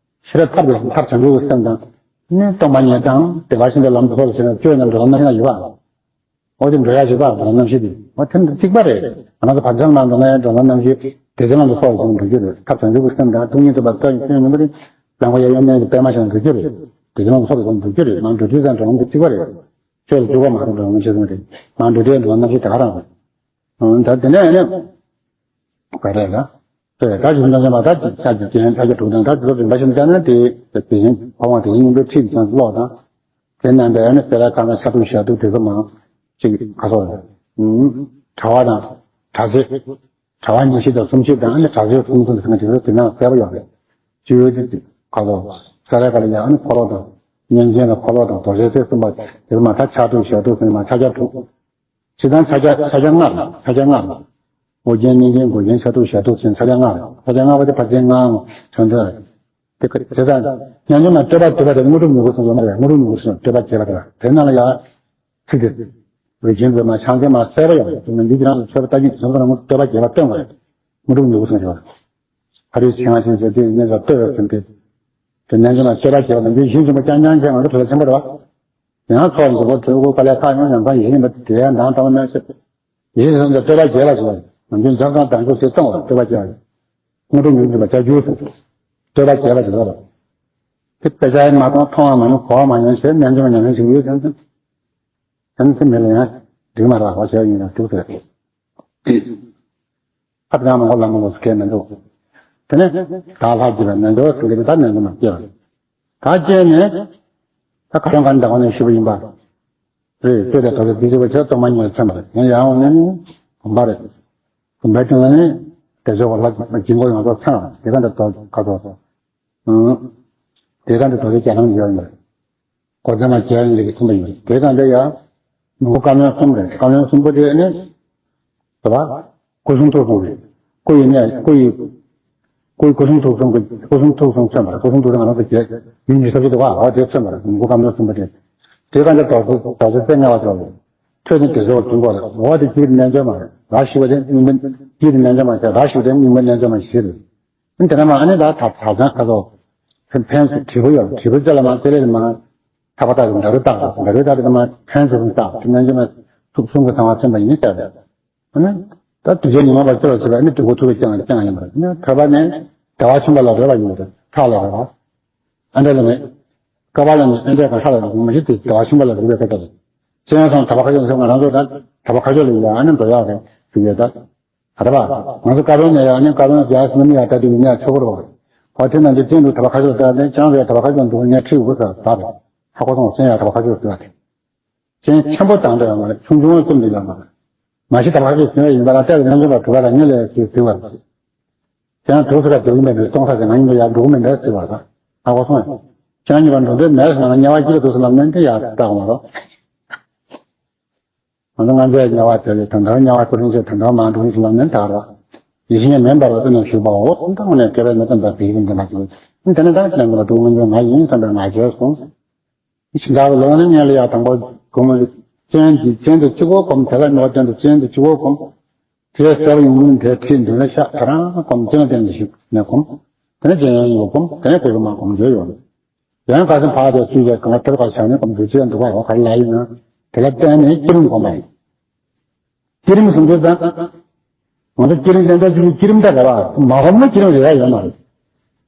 ཤེས་རབ་ཐབས་ཀྱི་ཐབས་བྱང་ཆུབ་ཀྱི་སེམས་དང་། ནི་སྟོང་པ་ཉིད་དང་དེ་བ་ཤིན་ཏུ་ལམ་དུ་སོགས་པའི་བྱས་ནས་བཅོས་ནས་འགྲོ་ལམ་རྣམ་བཞི་ན་ཡོད་པ། འོ་དེ་འགྲོ་ཡ་ཞིག་པ་འགྲོ་ལམ་རྣམ་བཞི་དེ་འོ་དེ་འདི་གཅིག་པ་རེད། ང་ཚོ་བར་མཚམས་ནང་འགྲོ་ན་ཡང་འགྲོ་ལམ་རྣམ་བཞི་སྡེ་ཚན་ལམ་དུ་སོགས་པའི་བྱས་ནས་འགྲོ་རྒྱུ་རེད། ཐབས་བྱང་ཆུབ་ཀྱི་སེམས་དང་སྟོང་ཉིད་རྟོགས་པ་སྟོང་ཉིད་སྟོང་ཉིད་མ་རེད། བླང་བ་ཡང་ཡང་མེད་པའི་པད་མ་བཞིན་འགྲོ་རྒྱུ་རེད། སྡེ་ཚན་ལམ་དུ་སོགས་པའི་བྱས་ནས་འགྲོ་རྒྱུ་རེད། ནང་འགྲོ་དུས་ཙམ་འགྲོ་ལམ་དེ་གཅིག་པ་རེད། ཆོས་ལ་འཇུག་པ་མ་རེད། འགྲོ་ལམ་རྣམ་བཞི་ཟེར་བ་རེད། ནང་འགྲོ་དུས་འགྲོ་ལམ་རྣམ་བཞི་དེ་ག་རང་རེད། ད་དེ་ནས་ནི། ག་རེ་ལ། དེ་ད་གཞུང་དང་ལྡན་པ་ད་ཅིག་ཆ་གཅིག་ཅན་ཕལ་ཆེར་དྲུག་དང་ད་དེ་ཚོ་རིམ་པ་བཞིན་བྱས་ན་དེ་དེ་བཞིན་ཕ་བོང་དེ་སྙིང་པོའི་ཁྲིད་ཀྱང་ཀློག་དང་། དེ་རྣམ་པའི་ཨ་ནི་སེ་ར་ཁ་ན་ཤ་དུག་ཞལ་དུག་དེ་ཚོ་མང་ཅིག་ག་ཚོད་རེད། གྲྭ་བ་དང་གྲྭ་ཚེ། གྲྭ་བ་ཉི་ཤུ་དང་སུམ་ཅུ་དང་ཨ་ནི་གྲྭ་ཚེ་སུམ་ཅུ་དང་ཟེར་ན་དེ་ཚོ་དེ་ནང་གསལ་པོ་ཡོད་རེད། སྤྱི་འོས་དེ་ག་ཚོད་སེ་ར་ཁ་ལ་ཡང་ཨ་ནི་འཁོར་ལོ་དང་། གཉན་ཆེན་ལ་འཁོར་ལོ་དང་རྡོ་རྗེ་རྩེ་གསུམ་པ་དེ་ཚོ་མ་ད་ཕྱག་དུག་ཞལ་དུག་ཟེར་ན་མ་ཕྱག་རྒྱ་དྲུག་སྤྱིར་བཏང་ཕྱག་རྒྱ་ཕྱག་རྒྱ་ལྔ་རེད། ཕྱག་རྒྱ་ལྔ་རེད། ཨོ་རྒྱན་སྙན་རྒྱན་མགོ་རྒྱན་ཕྱག་དུག་ཞལ་དུག་ཟེར་ཕྱག་རྒྱ་ལྔ་རེད། ཕྱག་རྒྱ་ལྔ་པ་དེ་ཕར་ཕྱིན་ལྔའམ་དོན་དེ་རེད། དེ་ཁ་དེ་ལྟར་རྣལ་འབྱོར་མ་སྤྲོས་པ་སྤྲོས་པ་དེ་དངོས་གྲུབ་མྱུ་གུ་སོང་ཙམ་མ་རེད། དངོས་གྲུབ་མྱུ་གུ་སོང་སྤྲོས་པ་བྱས་པ་དེ་རེད། དེ་ནང་ལ་ཡང་ཚིག་དེ་རིགས་ཅན་པོས་མ་ཆང་དེ་མ་གསལ་པོ་ཡོད་རེད། དེ་ནི་འདི་རང་གི་ཆོས་པ་ལྟ་ཅི་སོང་ཙམ་སྤྲོས་པ་བྱས་པ་སྟོན་པ་རེད། དངོས་གྲུབ་མྱུ་གུ་སོང་ཞེས་པ་རེད། ཕ་རོལ་ཕྱིན་ང་ཞེས་བྱ་དེ་ནི་ལ་ལྟོས་པའི་ཚུལ་དེ། དེ་རྣལ་འབྱོར་མ་སྤྲོས་པ་བྱས་པ་ནི་འདི་གཞི་འཛིན་པ་རྐྱང་རྐྱང་བྱས་ང་ཚོ་དོ་ལ་ཆེན་པོ་རེད་བ། ཡང་ཚོགས་འདུ་བ་དྲུག་པོ་དཀའ་ལས་ཁག་ཡང་ཡང་དང་ཡིན་པ་དེ་ཡང་དང་དང་མ་ཤེས། ཡིན་ཟེར་ན་སྤྲོས་པ་བརྒྱད་ལ་བྱེད་པ་ནམ་རྒྱུན་འཇམ་དང་དང་ཆོས་སེ་གཏོང་བ་སྤྲོས་པ་བརྒྱད་ལ། དངོས་གྲུབ་མྱུར་འགྲུབ་པ་བྱ་རྒྱུ་སུ། སྤྲོས་པ་བརྒྱད་ལ་བྱེད་པ་རེད། དེ་དཔེ་ཆ་ཡང་མ་མཐོང་མཐོང་བ་མ་མྱོང་གོ་བ་མ་མྱོང་ཞེས་རྣལ་འབྱོར་མ་ཉམས་ལེན་བྱེད་ཀྱི་ཡོད་ཙང་ཙང་། དེ་ནི་མི་ལ་ཡང་འགྲིག་མ་རག་པ་བྱས་ཡིན་ན་འགྲིག་ཟེར། ཨ་ཙང་མང་པོ་ལ་མང་པོ་སུ་སྐད་མི་འདུག་དེ་ནས་ད་ལྷག་བགྱིས་པ་ནན་ཏོ་སུ་འདི་ད་ནན་ཏོ་མ་སྐྱེ་བ། ད་སྐྱེས་ནས་ད་ཁ་ལོང་ག་འདྲ་བ་ནས་ཞུ་བ་ཡིན་པ། རེད་དེ་ལས་ད་དེ་དེ་བྱེད་པ་ཁྱོད་གཙང་མ་ཉིད་ལ་མཚོན་པ་རེད། ཡང་ཡང་འོང་ནས་ནི་གོམས་པ་རེད། གོམས་པའི་སྟེང་ལ་ནི་དེ་ཚོ་བ་ལ་སྦྱིན་སྒོ་ཡོངས་རྫོགས་ཚང་བ་དེ་ག་འདྲ་དོ་ག་དོ། དེ་ག་འདྲ་དོ་དེ་རྒྱ་ལམ་ཡོད་ཡོད། གོ་ཚང་མ་རྒྱ་ཡིན་ལེགས་མཐུན་པ་ཡོད། དེ་ག་འདྲ་ཡ། མི་མགོ་བཀའ་བློན་གསུམ་རེད། བཀའ་བློན་གསུམ་པོ་དེ་ནི། དེ་བ། སྐུ་གསུང་ཐུགས་གསུམ་རེད། སྐུ་ཡི་གནས་སྐུ་ཡི། སྐུ་སྐུ་གསུང་ཐུགས་གསུམ་གྱི་སྐུ་གསུང་ཐུགས་གསུམ་མཚོན་པ་རེད། སྐུ་གསུང་ཐུགས་གསུམ་ང་རང་ཚོ་བརྒྱད་ཡིན་གྱི་ཐབས་ཤེས་དེ་བ་འོ་དེ་མཚོན་པ་རེད། མི་མགོ་བཀའ་བློན་གསུམ་པོ་དེ། དེ་ག་འདྲ་དོགས་སུ་དོགས་སུ་བཙན་ངལ་བ་ཚོ་རེད། ཁྱོད་ནི་དེ་ཚོ་བ་དུང་གོ་རེད། འོ་དེ་དཀྱིལ་རྣལ་འབྱོར་མ་རེད། ར་ཞིག་པ་དེ་སྙིང་པོ་དཀྱིལ་རྣལ་འབྱོར་མ་ཟེར་ར་ཞིག་པ་དེ་སྙིང་པོ་རྣལ་འབྱོར་མ་བཞི་རེད། དེ་ནས་མ་ཨ་ནི་ད་ད་ད་ཚང་ཁ་ཚོ། ཕན་ཚུན་དྲིལ་བུ་ཡོད། དྲིལ་བུ་ཅ་ལ་མ་ཙེ་ལེ་མ། ཐག་པ་བཏགས་འདྲ་རུ་བཏགས་འདྲ་རུ་བཏགས་དེ་མ་ཕན་ཚུན་བཏགས་དེ་ནས་ཅི་མ་ཐུགས་གསུང་གི་གསང་བ་མཚོན་པ་ཡིན་ནི་ལྟར། ཨ་ནི། ད་དུས་རྒྱུན་ཉི་མ་བར་ཅོ་ལ་བྱེད་པ་ནི་དྲིལ་བུ་ཐུག་པའི་ཀྱང་ཀྱང་ཡིན་པ་ནི་ཐོས་པ་ནི། བདེ་བ་ཆུང་བ་ལ་རོལ་བ་ཡིན་པ་ཕྲག་ལ་རོལ་བ། ཨ་འདྲ་ལ་མེད། ཀ་བ་ལ་མེད། ཨ་འདྲ་ག་ས་ལ་མ་གཞི་དེ་དགའ་བ་ཤིང་པ་ལ་རིག་པའི་ཁ་ཐག་རེད། བཙན་སོང་དག་པ་ཁ་ཤས་སོང་ང་རང་ཚོ་ད་དག་པ་ཁ་ཤས་ལ་ཡ་ཨ་ནི་འགྲོ་ཡག་རེད་ཟེར་ཡོད་ད། ད་ལྟ་བ། ང་ཚོ་བཀའ་བློན་ནས་ཡ་ཨ་ནི་བཀའ་བློན་རྒྱ་སེ་ནི་ཡ་ད་དེ་ཡིན་ཡ་ཆོག་གི་རེད་བ། ཧོ་དེ་ནང་དུ་བཙན་དུ་དག་པ་ཁ་ཤས་ད་ནི་ཅང་རེད་དག་པ་ཁ་ཤས་འགྲོ་ངས་ཁྲིད་དགོས་ཟེར་ད་རེད། ཧ་གོ་སོང་བཙན་ཡ་དག་པ་ཁ་ཤས་ཟེར་བ་དེ། ཅན་ཆེན་པོ་དང་འདྲ་ཡོད་མ་རེད། ཆུང་ཆུང་བ་ཙམ་དུ་ཡོད་མ་རེད། མ་གཞི་དམ་པ་ཁ་ཅིག་ཟིན་པ་ཡིན་པ་ལ་ལྟ་བའི་རྣམ་འགྱུར་ལ་གྲུབ་པ་དང་ཉེ་ལས་ཞེས་ཟེར་བ་རེད། དེ་ཡང་དུག་སེ་ལ་འགྲོ་གི་མེད་པས་སྟོང་ས་ཟེར་ང་ཡིན་པ་ཡང་འགྲོ་གི་མེད་པས་ཟེར་བ་དང་ཨ་གོ་སོང་ཡང་། ཁྱེད་རང་གཉིས་པ་འགྲོ་འདོད་མེད་ཟེར་ན་དམྱལ་བ་སྐྱིད་པོ་འདུག་ཟེར་ལབ་ནས་འདི་ཡང་ལྟ་གོ་མ་རོགས། ང་ཚོ་ང་ཚོའི་དམྱལ་བ་དེ་ལས་དོན་དག་དམྱལ་བ་ཀུན་སློང་ཆེ་དོན་དག་མང་འགྲོ་ཟེར་ལབ་ནས་ད་རོགས། ཡིད་བཞིན་མེད་པར་ཨེ་ནས་ཞུས་པའོ། ད་ངོ་ནས་སྐལ་པའི་མི་ལྡན་པ་བིས་ཀྱི་འདི་མ་བྱུང་། དེ་ནས་ད་ཁྱེད་རང་གི་ལ་འདུག་ང་ཚོ་ང་ཡིན་བསམ་པའི་ང་བྱས་སོང་། ཞི་དྲག་ལོ་ནི་ངས་ལ་ཡ་དང་པོ་གོང་མ་ཅན་གྱི་ཅན་དུ་གཅིག་པོ་གོམ་དེ་ལ་ནོར་ཅན་དུ་ཅན་དུ་གཅིག་པོ་གོམ། དེ་གསལ་བ་ཡོང་གིན་དེ་ཁྲིད་འདུག་ན་ཤག་ད་རང་གོམ་ཅན་ལ་བརྟེན་ནས་ཞིག་ནས་གོམ། དེ་ནས་ཅན་ཡང་ཡོད་གོམ་དེ་ནས་དེ་རུ་མ་གོམ་བརྗོད་ཡོད་རེད། ཡང་ཁ་སང་ཕར་དེ་ཚུད་ཀྱི་གང་ལ་ཐེར་ཁ་བྱ་ནས་གོམ་བརྗོད་ཅན་འདུག་པ་རོ་ག་ལ་ཡིན་ན་དེ་ལ་བརྟེན་ནས་སྐྱིད་རུང་གོམ་པ་ཡིན། བསྐྱེད་རིམ་གསུང་དུས་ཙང་། ང་ཚོ་བསྐྱེད་རིམ་ཙམ་ཙམ་ཅིག་བསྐྱེད་རིམ་ད་རེད་བ། མ་གོམས་ན་བསྐྱེད་རིམ་རེ་རེ་ཡོད་མ་རེད།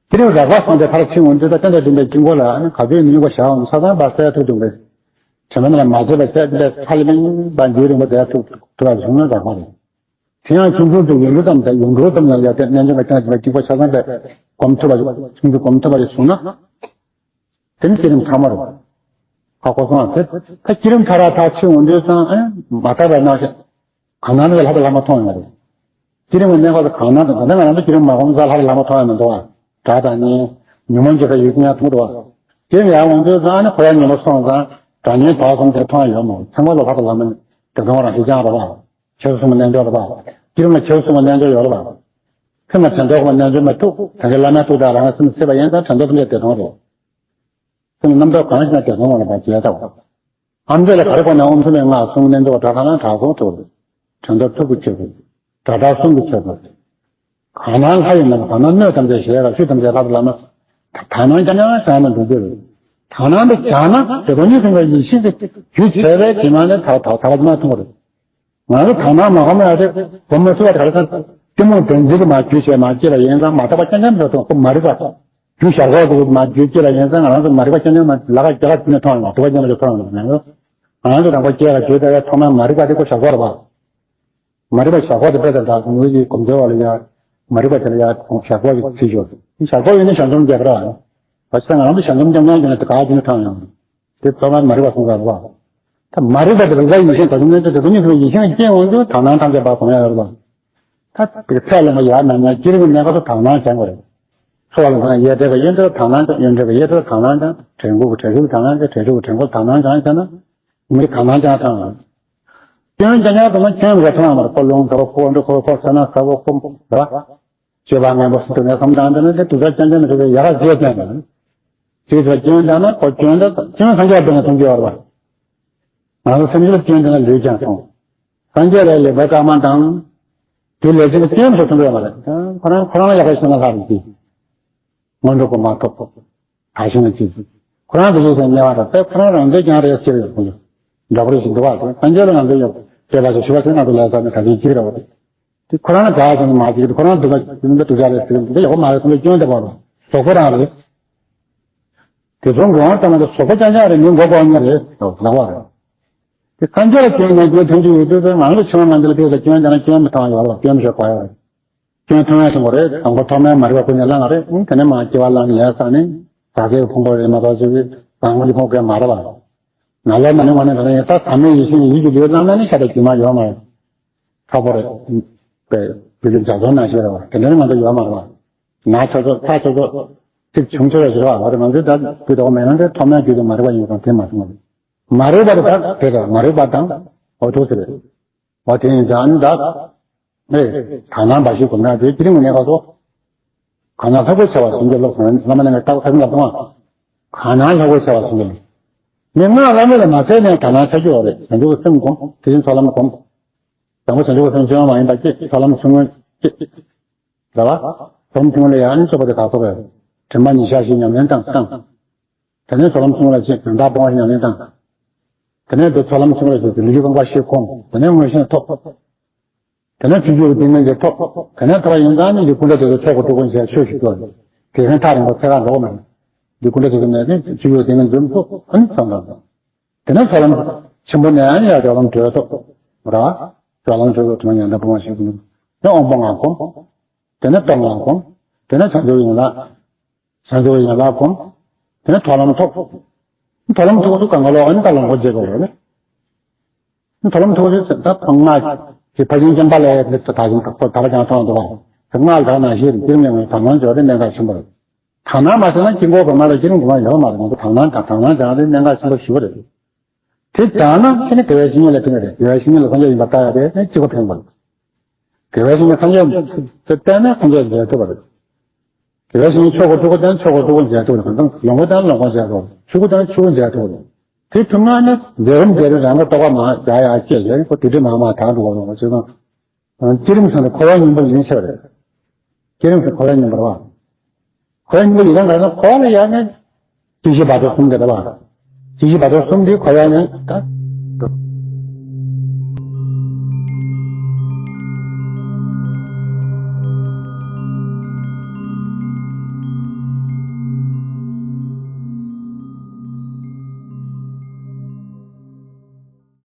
བསྐྱེད་རིམ་རགས་པ་སོང་སྟེ་ཕར་ཕྱིན་འོང་དུས་ད་ཏན་ཏན་དེ་འདྲ་དཀྱིལ་འཁོར་ལ་ཨ་ནི་ག་ཚོད་ནུས་པ་བཞག་འོང་ས་དང་བར་གསལ་ཐུབ་འདུག་གས། དྲན་པ་ནས་མ་བརྗེད་པ་བྱས་ཏེ་ཚ་ཡི་ལིང་པ་འགྱུར་རིང་པོ་བསྡད་ཐུབ་ཐུབ་པ་བྱུང་ན་རགས་པ་རེད། དེ་ཡང་ཆུང་ཆུང་དུ་ཡོང་འགྲོ་ཙམ་དང་ཡོང་འགྲོ་ཙམ་ལ་ཡ་དེ་རྣལ་འབྱོར་པ་ཅང་ཅིག་ལ་དཀྱིལ་འཁོར་ཆ་ཚང་པས་གོམས་ཐུབ་པ་ཆུང་དུ་གོམས་ཐུབ་པ་རེ་བྱུང་ན། དེ་ནི་བསྐྱེད་རིམ་ཚང་མ་རེད། ཧ་གོ་སོང་ཨ། དེ་ད་བསྐྱེད་རིམ་ཚར་ར་ཐག་ཆོད་འོང་དུས་ཙང་ཨེ་མ་དག་པའི་སྣང་ཤས། གང་སྣང་ལས་ལྷག་པའི་ལྷག་མ་མཐོང་ཡོང་བ་རེད། བསྐྱེད་རིམ་གྱི་གནས་སྐབས་སུ་གང་སྣང་དང་ད་ལྟ་ང་རང་ཚོ་བསྐྱེད་རིམ་མ་གོམས་ཙང་ལྷག་པའི་ལྷག་མ་མཐོང་ཡ་མི་འདུག་ཨ། སྒྲ་དང་བརྙན། ཉོན་མོངས་ཀྱི་ཁ་ཡུལ་ཉག་མཐོང་འདུག་ཨ། དེ་ཡང་འོང་དུས་ཙང་ཨ་ནི་ཁོ་ཡ་ཉོན་མོངས་སོང་ཙང་སྒྲ་བརྙན་དག་སོང་དེ་མཐོང་ཡ་ཡོད་མ་རེད། ཚང་མ་ལ་ལྷག་པའི་ལྷག་མ་ནི་དེ་མཐོང་བ་རང་ཤེས་ཀྱང་རེད་པ། ཆོས་གསུམ་གྱི་རྣལ་འབྱོར་རེད་པ། བསྐྱེད་རིམ་ལ་ཆོས་གསུམ་གྱི་རྣལ་འབྱོར་ཡོད་རེད་པ། སེམས་ལ་དྲན་རྟོག་གི་རྣལ་འབྱོར་མ་ཐུག་དེ་འདྲའི་བླ་མའི་ཐུགས་དང་རང་སེམས་སྲིད་པ་ཡིན་ཙང་དྲན་རྟོག་ཐམས་ཅད་བདེ་སྟོང་རེད། སེམས་རྣམ་རྟོག་གང་ཞིག་ན་དེ་སོང་བ་ལ་བར་བྱས་དང་། ཨ་མདོ་ལ་ག་རེ་གོ་ནས་ཨོཾ་སུམ་པའི་སྔགས་གསུང་རྣལ་འབྱོར་བ་གྲགས་ཁ་ན་གྲགས་སོང་ཐུག་རེད། དྲན་རྟོག་ཐུག་གི་ཆོས་གོ། སྒྲ་གྲགས་གསུང་གི་ཆོས་གོ། གང་སྣང་ལྷ་ཡི་ནང་གང་སྣང་སྣོད་ཐམས་ཅད་ཞེས་ར་ཆོས་ཐམས་ཅད་ལྷ་དང་ལྷ་མ། དག་སྣང་རྐྱང་རྐྱང་བཞག་ན་འགྲོ་རྒྱུ་རེད། དག་སྣང་དུ་བཞག་ན་དེ་ཀུན་ནི་སེམས་ཀྱི་ཡེ་ཤེས་ཀྱི་རྒྱུ་བྱས་པའི་དྲི་མ་ནི་དག་དག་དག་པ་ཅི་མ་མཐོང་བ་རེད། ང་ཚོ་དག་སྣང་མ་གོམས་ཡ་དེ་གོམས་མ་ཐུབ་པ་ག་རེ་ཟེར། གཏི་མུག་བདེན་འཛིན་གྱི་མ་རྒྱུ་བྱས་མ་སྐྱེས་པ་ཡིན་ཙང་མ་དག་པ་རྐྱང་རྐྱང་མི་འདུག་ཁོ་མ་རིག་པ། རྒྱུ་ཞར་ཁོག་ཏུ་མ་རྒྱུ་སྐྱེས་པ་ཡིན་ཙང་ང་རང་ཚོ་མ་རིག་པ་རྐྱང་རྐྱང་མ་ལ་ཁ་རྒྱ་ཁ་ནས་མཐོང་ཡོང་བ་དུ་བ་རྐྱང་རྐྱང་མཐོང་ཡོང་བ་ང་ཚོ། ང་རང་ཚོ་དང་པོ་སྐྱེས་ལ་རྒྱུ་དེ་ཐོག་མར་མ་རིག་པ་དེ་ཁོ་ཞར་ཁོག་རེད་པ། མ་རིག་པ་ཞར་ཁོག་དེ་དཔེ་དེ་འདྲ་ངོས་ཀྱི་གོམས་བྱ་བ་ལ་ཡ། མ་རིག་པ་དེ་ལ་ཡ་ཞར་ཁོག་གི་ཚིག་ཤོར། ཞར་ཁོག་ཡིན་ན་ཞར་འཛུམ་རྒྱག་གི་རེད་པ། བྱས་ཙང་ང་རང་ཚོ་ཞར་འཛུམ་རྐྱང་རྐྱང་བྱས་ན་དེ་ག་རྒྱུ་ནས་མཐོང་ཡོང་། དེ་ཐོག་མར་མ་རིག་པ་གསུངས་པ་རེད་པ། ད་མ་རིག་པ་དེ་རིག་པ་ཡེ་ཤེས་དང་གཟུགས་མེད་དེ་དེ་ཚོ་གཉིས་སུ་ཡེ་ཤེས་སྐྱེ་འོང་དུས་དག་སྣང་ཐམས་ཅད་པ་གོམས་ཡ་ཡོད་རེད་པ། ད་དེ་ཚད་ལ་མ་ཡར་མ་ཉར་ཅི་རིགས་གནས་སྐབས་སུ་དག་སྣང་སྦྱང་དགོས་རེད། ཚོར་བ་ལ་འདང་ཡེ་འདྲེས་པ་ཡེ་འདྲེས་པ་དག་སྣང་སྦྱང་ཡེ་འདྲེས་པ་ཡེ་འདྲེས་པ་དག་སྣང་སྦྱང་། དྲན་སྐུལ་གྱི་དྲན་སྐུལ་དག་སྣང་སྦྱང་། དྲན་སྐུལ་གྱི་དྲན་སྐུལ་དག་སྣང་སྦྱང་བྱས་ན། མི་དག་སྣང་སྦྱང་སྟངས། སྐྱོན་སྦྱང་སྦྱང་དུ་མ་སྐྱོན་རེ་མཐོང་ཡང་མ་རེད། ཁོ་རླུང་ཟ་བ་ཁོ་འགྲོ་ཁོ་ཁོ་ཚ་ན་ཟ་བ་ཁོ་རེད་པ། སྤྱོད་པ་ངན་པ་སུ་དུ་ནས་བསམ་བཏང་དེ་ནས་དེ་དུས་ཚོད་རྐྱང་རྐྱང་མི་ཐུབ་པའི་ཡ་ག་བཟོས་ཀྱང་མ་རེད། དུས་ཚོད་སྐྱོན་སྦྱང་ན་ཁོ་སྐྱོན་ད་སྐྱོན་སངས་རྒྱས་པས་ན་མཐོང་རྒྱུ་ཡོད་རེད་པ། ང་ཚོ་སེམས་ཤུགས་སྐྱོན་དེ་ན་ལུས་ཀྱང་སོང་། སངས་རྒྱས་ལ་ལེགས་པའི་སྐར་མ་དང་། དེ་ལས་ཅི་ལ་སྐྱོན་སོགས་མཐོང་གི་ཡོད་མ་རེད། ཁོ་རང་ཁོ་རང་ལ་ཡག་པོ་བྱུང་ན་ལྷག་རེད་དེ། སྔོན་འགྲོ་གོ་མ་ཐོབ། ད་ཤི་ན་ཅི། ཁོ་རང་དུ་ཡོད་པའི་དམྱལ་བ་དང་དེ་ཁོ་རང་རང་འདོད་ཀྱང་རེད་ཟེར་ཡོད་ཁོ་ཚོ། འདྲ་པོ་རེ་ཞིག་འདུག་བ་དེ་སངས་རྒྱས་ལ་རང་འདོད་ཡོད་པས་པ་ཞིག་ཞུ་བ་ཚེ་ང་ཚོ་ལས་ས་ནས་ག་ཚོད་ཅིག་རེད་བ་དེ། དེ་ཁོ་རང་ལ་དགའ་ཞིང་མ་ཅིག་ཁོ་རང་སྡུག་པ་ཅིག་འདི་སྡུག་ཅག་རེད་ཟེར་འདི་ཡག་པོ་མ་རེད་ཁོ་ཚོ་སྐྱོན་བསྡད་པ་རེད། ཟོག་པོ་རང་རེད། དེ་ཚོ་འགྲོ་བ་ཙམ་ལ་ཟོག་པོ་རྐྱང་རྐྱང་རེད་མི་མགོ་སྐོར་མཁན་རེད་ལབ་པ་རེད། དེ་སངས་རྒྱས་ལ་སྐྱོན་ངན་སྐྱོན་ཐོན་རྒྱུ་ཡོད་དུས་ང་ཚོ་ཆུང་བ་ང་ཚོ་ལ་དེ་ཚོ་སྐྱོན་བཏང་ན་སྐྱོན་མི་ཐོན་ཡོད་ལ་སྐྱོན་མི་ཤོར་ག་ཡོད་རེད། སྐྱོན་ཐོན་ཡ་སོང་བ་རེད། དང་པོ་ཐོག་མའི་མ་རིག་པ་ཀུན་ནས་བསླངས་པ་རེད། དེ་ནས་མ་སྐྱེ་བ་བླངས་ནས་ལས་བསགས་ནས་རྫ་ཚེ་ཕུང་པོ་རེད་མ་གཏོགས་ཅིག་དང་པོ་ལས་ཕུང་པོ་མ་རེད་བ། ང་ལས་མ་ནི་ང་ནི་རེད་ད་ཟབ་མོའི་ཡེ་ཤེས་ཡིད་ཀྱི་ལུས་བླངས་ན་ནི་ཤ་དང་རྒྱུ་མ་ཡོད་མ་རེད། ཁག་པོ་རེད། པའི་རྒྱུ་རྒྱུ་འཇའ་ཚོན་ནང་བཞིན་རེད་བ་དེ་འདྲ་ནི་ང་ཚོ་ཡོད་མ་རེད་བ། ན་ཆོག་ཆོག་ཚ་ཆོག་ཆོག་ཚིག་བྱུང་ཆོག་ཡ་ཞིག་རེད་བ་ལ་རེད་ང་ཚོའི་ད་དུས་དོག་མེད་ན་འདྲ་ཐོག་མའི་རྒྱུ་དེ་མ་རིག་པ་ཡིན་ཙང་དེ་མ་སོང་བ་རེད། མ་རིག་པ་རེད་ད་དེ་རེད་མ་རིག་པ་དང་འོ་ཐུག་ཟེར་རེད། འོ་དེ་ཡིན་ཙང་ད། ཨེ། དག་སྣང་འབའ་ཞིག་གོམས་ན་དེ་ཅི་རིང་གི་གནས་སྐབས་སུ། གང་ན་ལྷག་པའི་ཆེ་བ་སེམས་ཀྱི་སློབ་ཁང་བླ་མ་ནས་ངས་ལྟ་བ་ཁ་སང་ལ་གཏོང་བ། གང་ན་ལྷག་པའི་ཆེ་བ་སེམས་ཀྱི་སློབ། མི་སྔགས་བླ་མེད་ལ་མ་ཚད་ནས་དག་སྣང་ཆགས་རྒྱུ་ཡོད་རེད་བྱང་ཆུབ་ཀྱི་སེམས་སྒོམ་དེ་བཞིན་ཚོགས་ལམ་སྒོམ། དང་པོ་བྱང་ཆུབ་ཀྱི་སེམས་བཅོས་མ་ཡིན་པ་སྐྱེ་ཚོགས་ལམ་ཆུང་ངུ་སྐྱེ། རེད་བ། སྒོམ་ཆུང་ངུ་ལ་ཡང་ནི་སྤྱོད་པ་དེ་དག་ཐོབ་པས། དྲན་པ་ཉིད་བཞག་ཞིང་ཉམས་ལེན་དང་བཏང་། དེ་ནས་ཚོགས་ལམ་ཆུང་ངུ་ལ་ཕྱིན་ཡང་དག་སྤོང་བ་ཉམས་ལེན་དང་། དེ་ནས་འདི་ཚོགས་ལམ་ཆུང་ངུ་ལ་ཕྱིན་ཏེ་ལུས་ཀྱི་རྐང་པ་བཞི་སྒོམ་དེ་ནས་མངོན་ཤེས་ཐོབ། དེ་ནས་ཐུགས་རྒྱུད་ཀྱི་ཏིང་ངེ་འཛིན་ཐོབ། དེ་ནས་ཐོབ་པ་ཡིན་ཙང་ནི་ཡི་ཀུན་འདྲ་དེ་ཚོ་ཚོགས་ཀྱི་ཐུགས་ཀུན་བྱས་ཆོས་ཞིག་སྐྱོར། དེ་བཞིན་ཐག་རིང་པོ་ཚེ་གང་འགྲོ་མེད། འདི་ཀུན་ད་ཐུག་གི་མེད་དེ་ཆུ་ཡོད་དེ་ནས་འཛུམ་ཐུབ། ཨ་ནི་ཚང་དང་། དེ་ནས་ཚོགས་ལམ་ཆེན་པོ་ནས་ཡང་ཡར་སྦྱོར་ལམ་གྲོལ་ཐུབ་ར། སྦྱོར་ལམ་གྲོལ་ཐུབ་དུ་མ་ཉམས་ལྡན་སྤོང་བ་ཞིག་དེ་དབང་པོ་ལྔ་སྒོམ། དེ་ནས་སྟོབས་ལྔ་སྒོམ། དེ་ནས་བྱང་ཆུབ་ཡན་ལག་བྱང་ཆུབ་ཡན་ལག་སྒོམ། དེ་ནས་མཐོང་ལམ་ཐོབ། མཐོང་ལམ་ཐོབ་ཚུལ་གང་ག་ལོག་ཨ་ནི་ད་ལོངས་སྐུ་མཇལ་དགོས་རེད། མཐོང་ལམ་ཐོབ་ཚུལ་ད་ཕ་ང་གི་ཕ་ཡུལ་ཅན་པ་ལས་ད་ད་ཀྱང་ད་ལྟ་ཀྱང་མཐོང་འདུག་བ། ད་སྔགས་ལ་ན་ཞེས་དེ་རིང་ཡང་དག་སྣང་འཇོག་དེ་གནད་འགག་ཆེན་པོ་རེད། དག་སྣང་མ་བྱས་ན་དཀྱིལ་འཁོར་གོང་མ་ལ་དཀྱིལ་འཁོར་གོང་མ་ཡོད་མ་རེད། ང་ཚོ་དག་སྣང་དང་དག་སྣང་བྱས་ན་དེ་གནད་འགག་ཆེན་པོ་ཞེ་པོ་རེད། དེ་བྱས་ན་ཨ་ནི་དགེ་བའི་བཤེས་གཉེན་ལ་ཕན་གྱི་རེད། དགེ་བའི་བཤེས་གཉེན་ལ་སངས་རྒྱས་ཡིན་པར་ལྟ་ཡ་རེད། ཨ་ནི་གཅིག་པ་ཕན་པ་རེད། དགེ་བའི་བཤེས་གཉེན་སངས་རྒྱས་དེ་བསྟེན་ན་སངས་རྒྱས་མཇལ་ཐུབ་པ་རེད། དགེ་བའི་བཤེས་གཉེན་ཆོས་སྒོ་ཕྲུ་གུ་བསྟེན་ན་ཆོས་སྒོ་ཕྲུ་གུ་མཇལ་ཐུབ་པ་རེད། གང་ལྟར་ལོངས་སྐུ་བསྟེན་ན་ལོངས་སྐུ་མཇལ་ཐུབ་པ་རེད། ཆོས་སྐུ་བསྟེན་ན་ཆོས་སྐུ་མཇལ་ཐུབ་པ་རེད། དེ་ཐུབ་ན་ཨ་ནི་མཛད་རིམ་བརྒྱད་རེ་རང་གི་རྟོགས་པ་མར་རྒྱག་ཡག་ཅེས་ཟེར་ཁོ་དེ་འདྲའི་མང་མང་དྲག་འགྲོ་བ་རེད། བྱས་ཙང་། བསྐྱེད་རིམ་ཚང་ནས་འཁོར་བ་གཉིས་པ་ཡིན་ཤག་རེད། བསྐྱེད་རིམ་ཚང་འཁོར་བ་གཉིས་པ་རེད་བ། འཁོར་བ་གཉིས་པ་ཡིན་ན་ག་ས་འཁོར་བ་ལ་ཡང་ནས་སྐྱེ་ཤི་བར་དོ་གསུམ་དེ་རེད་བ། སྐྱེ་ཤི་བར་དོ་གསུམ་དེ་འཁོར་བ་ནས་ད་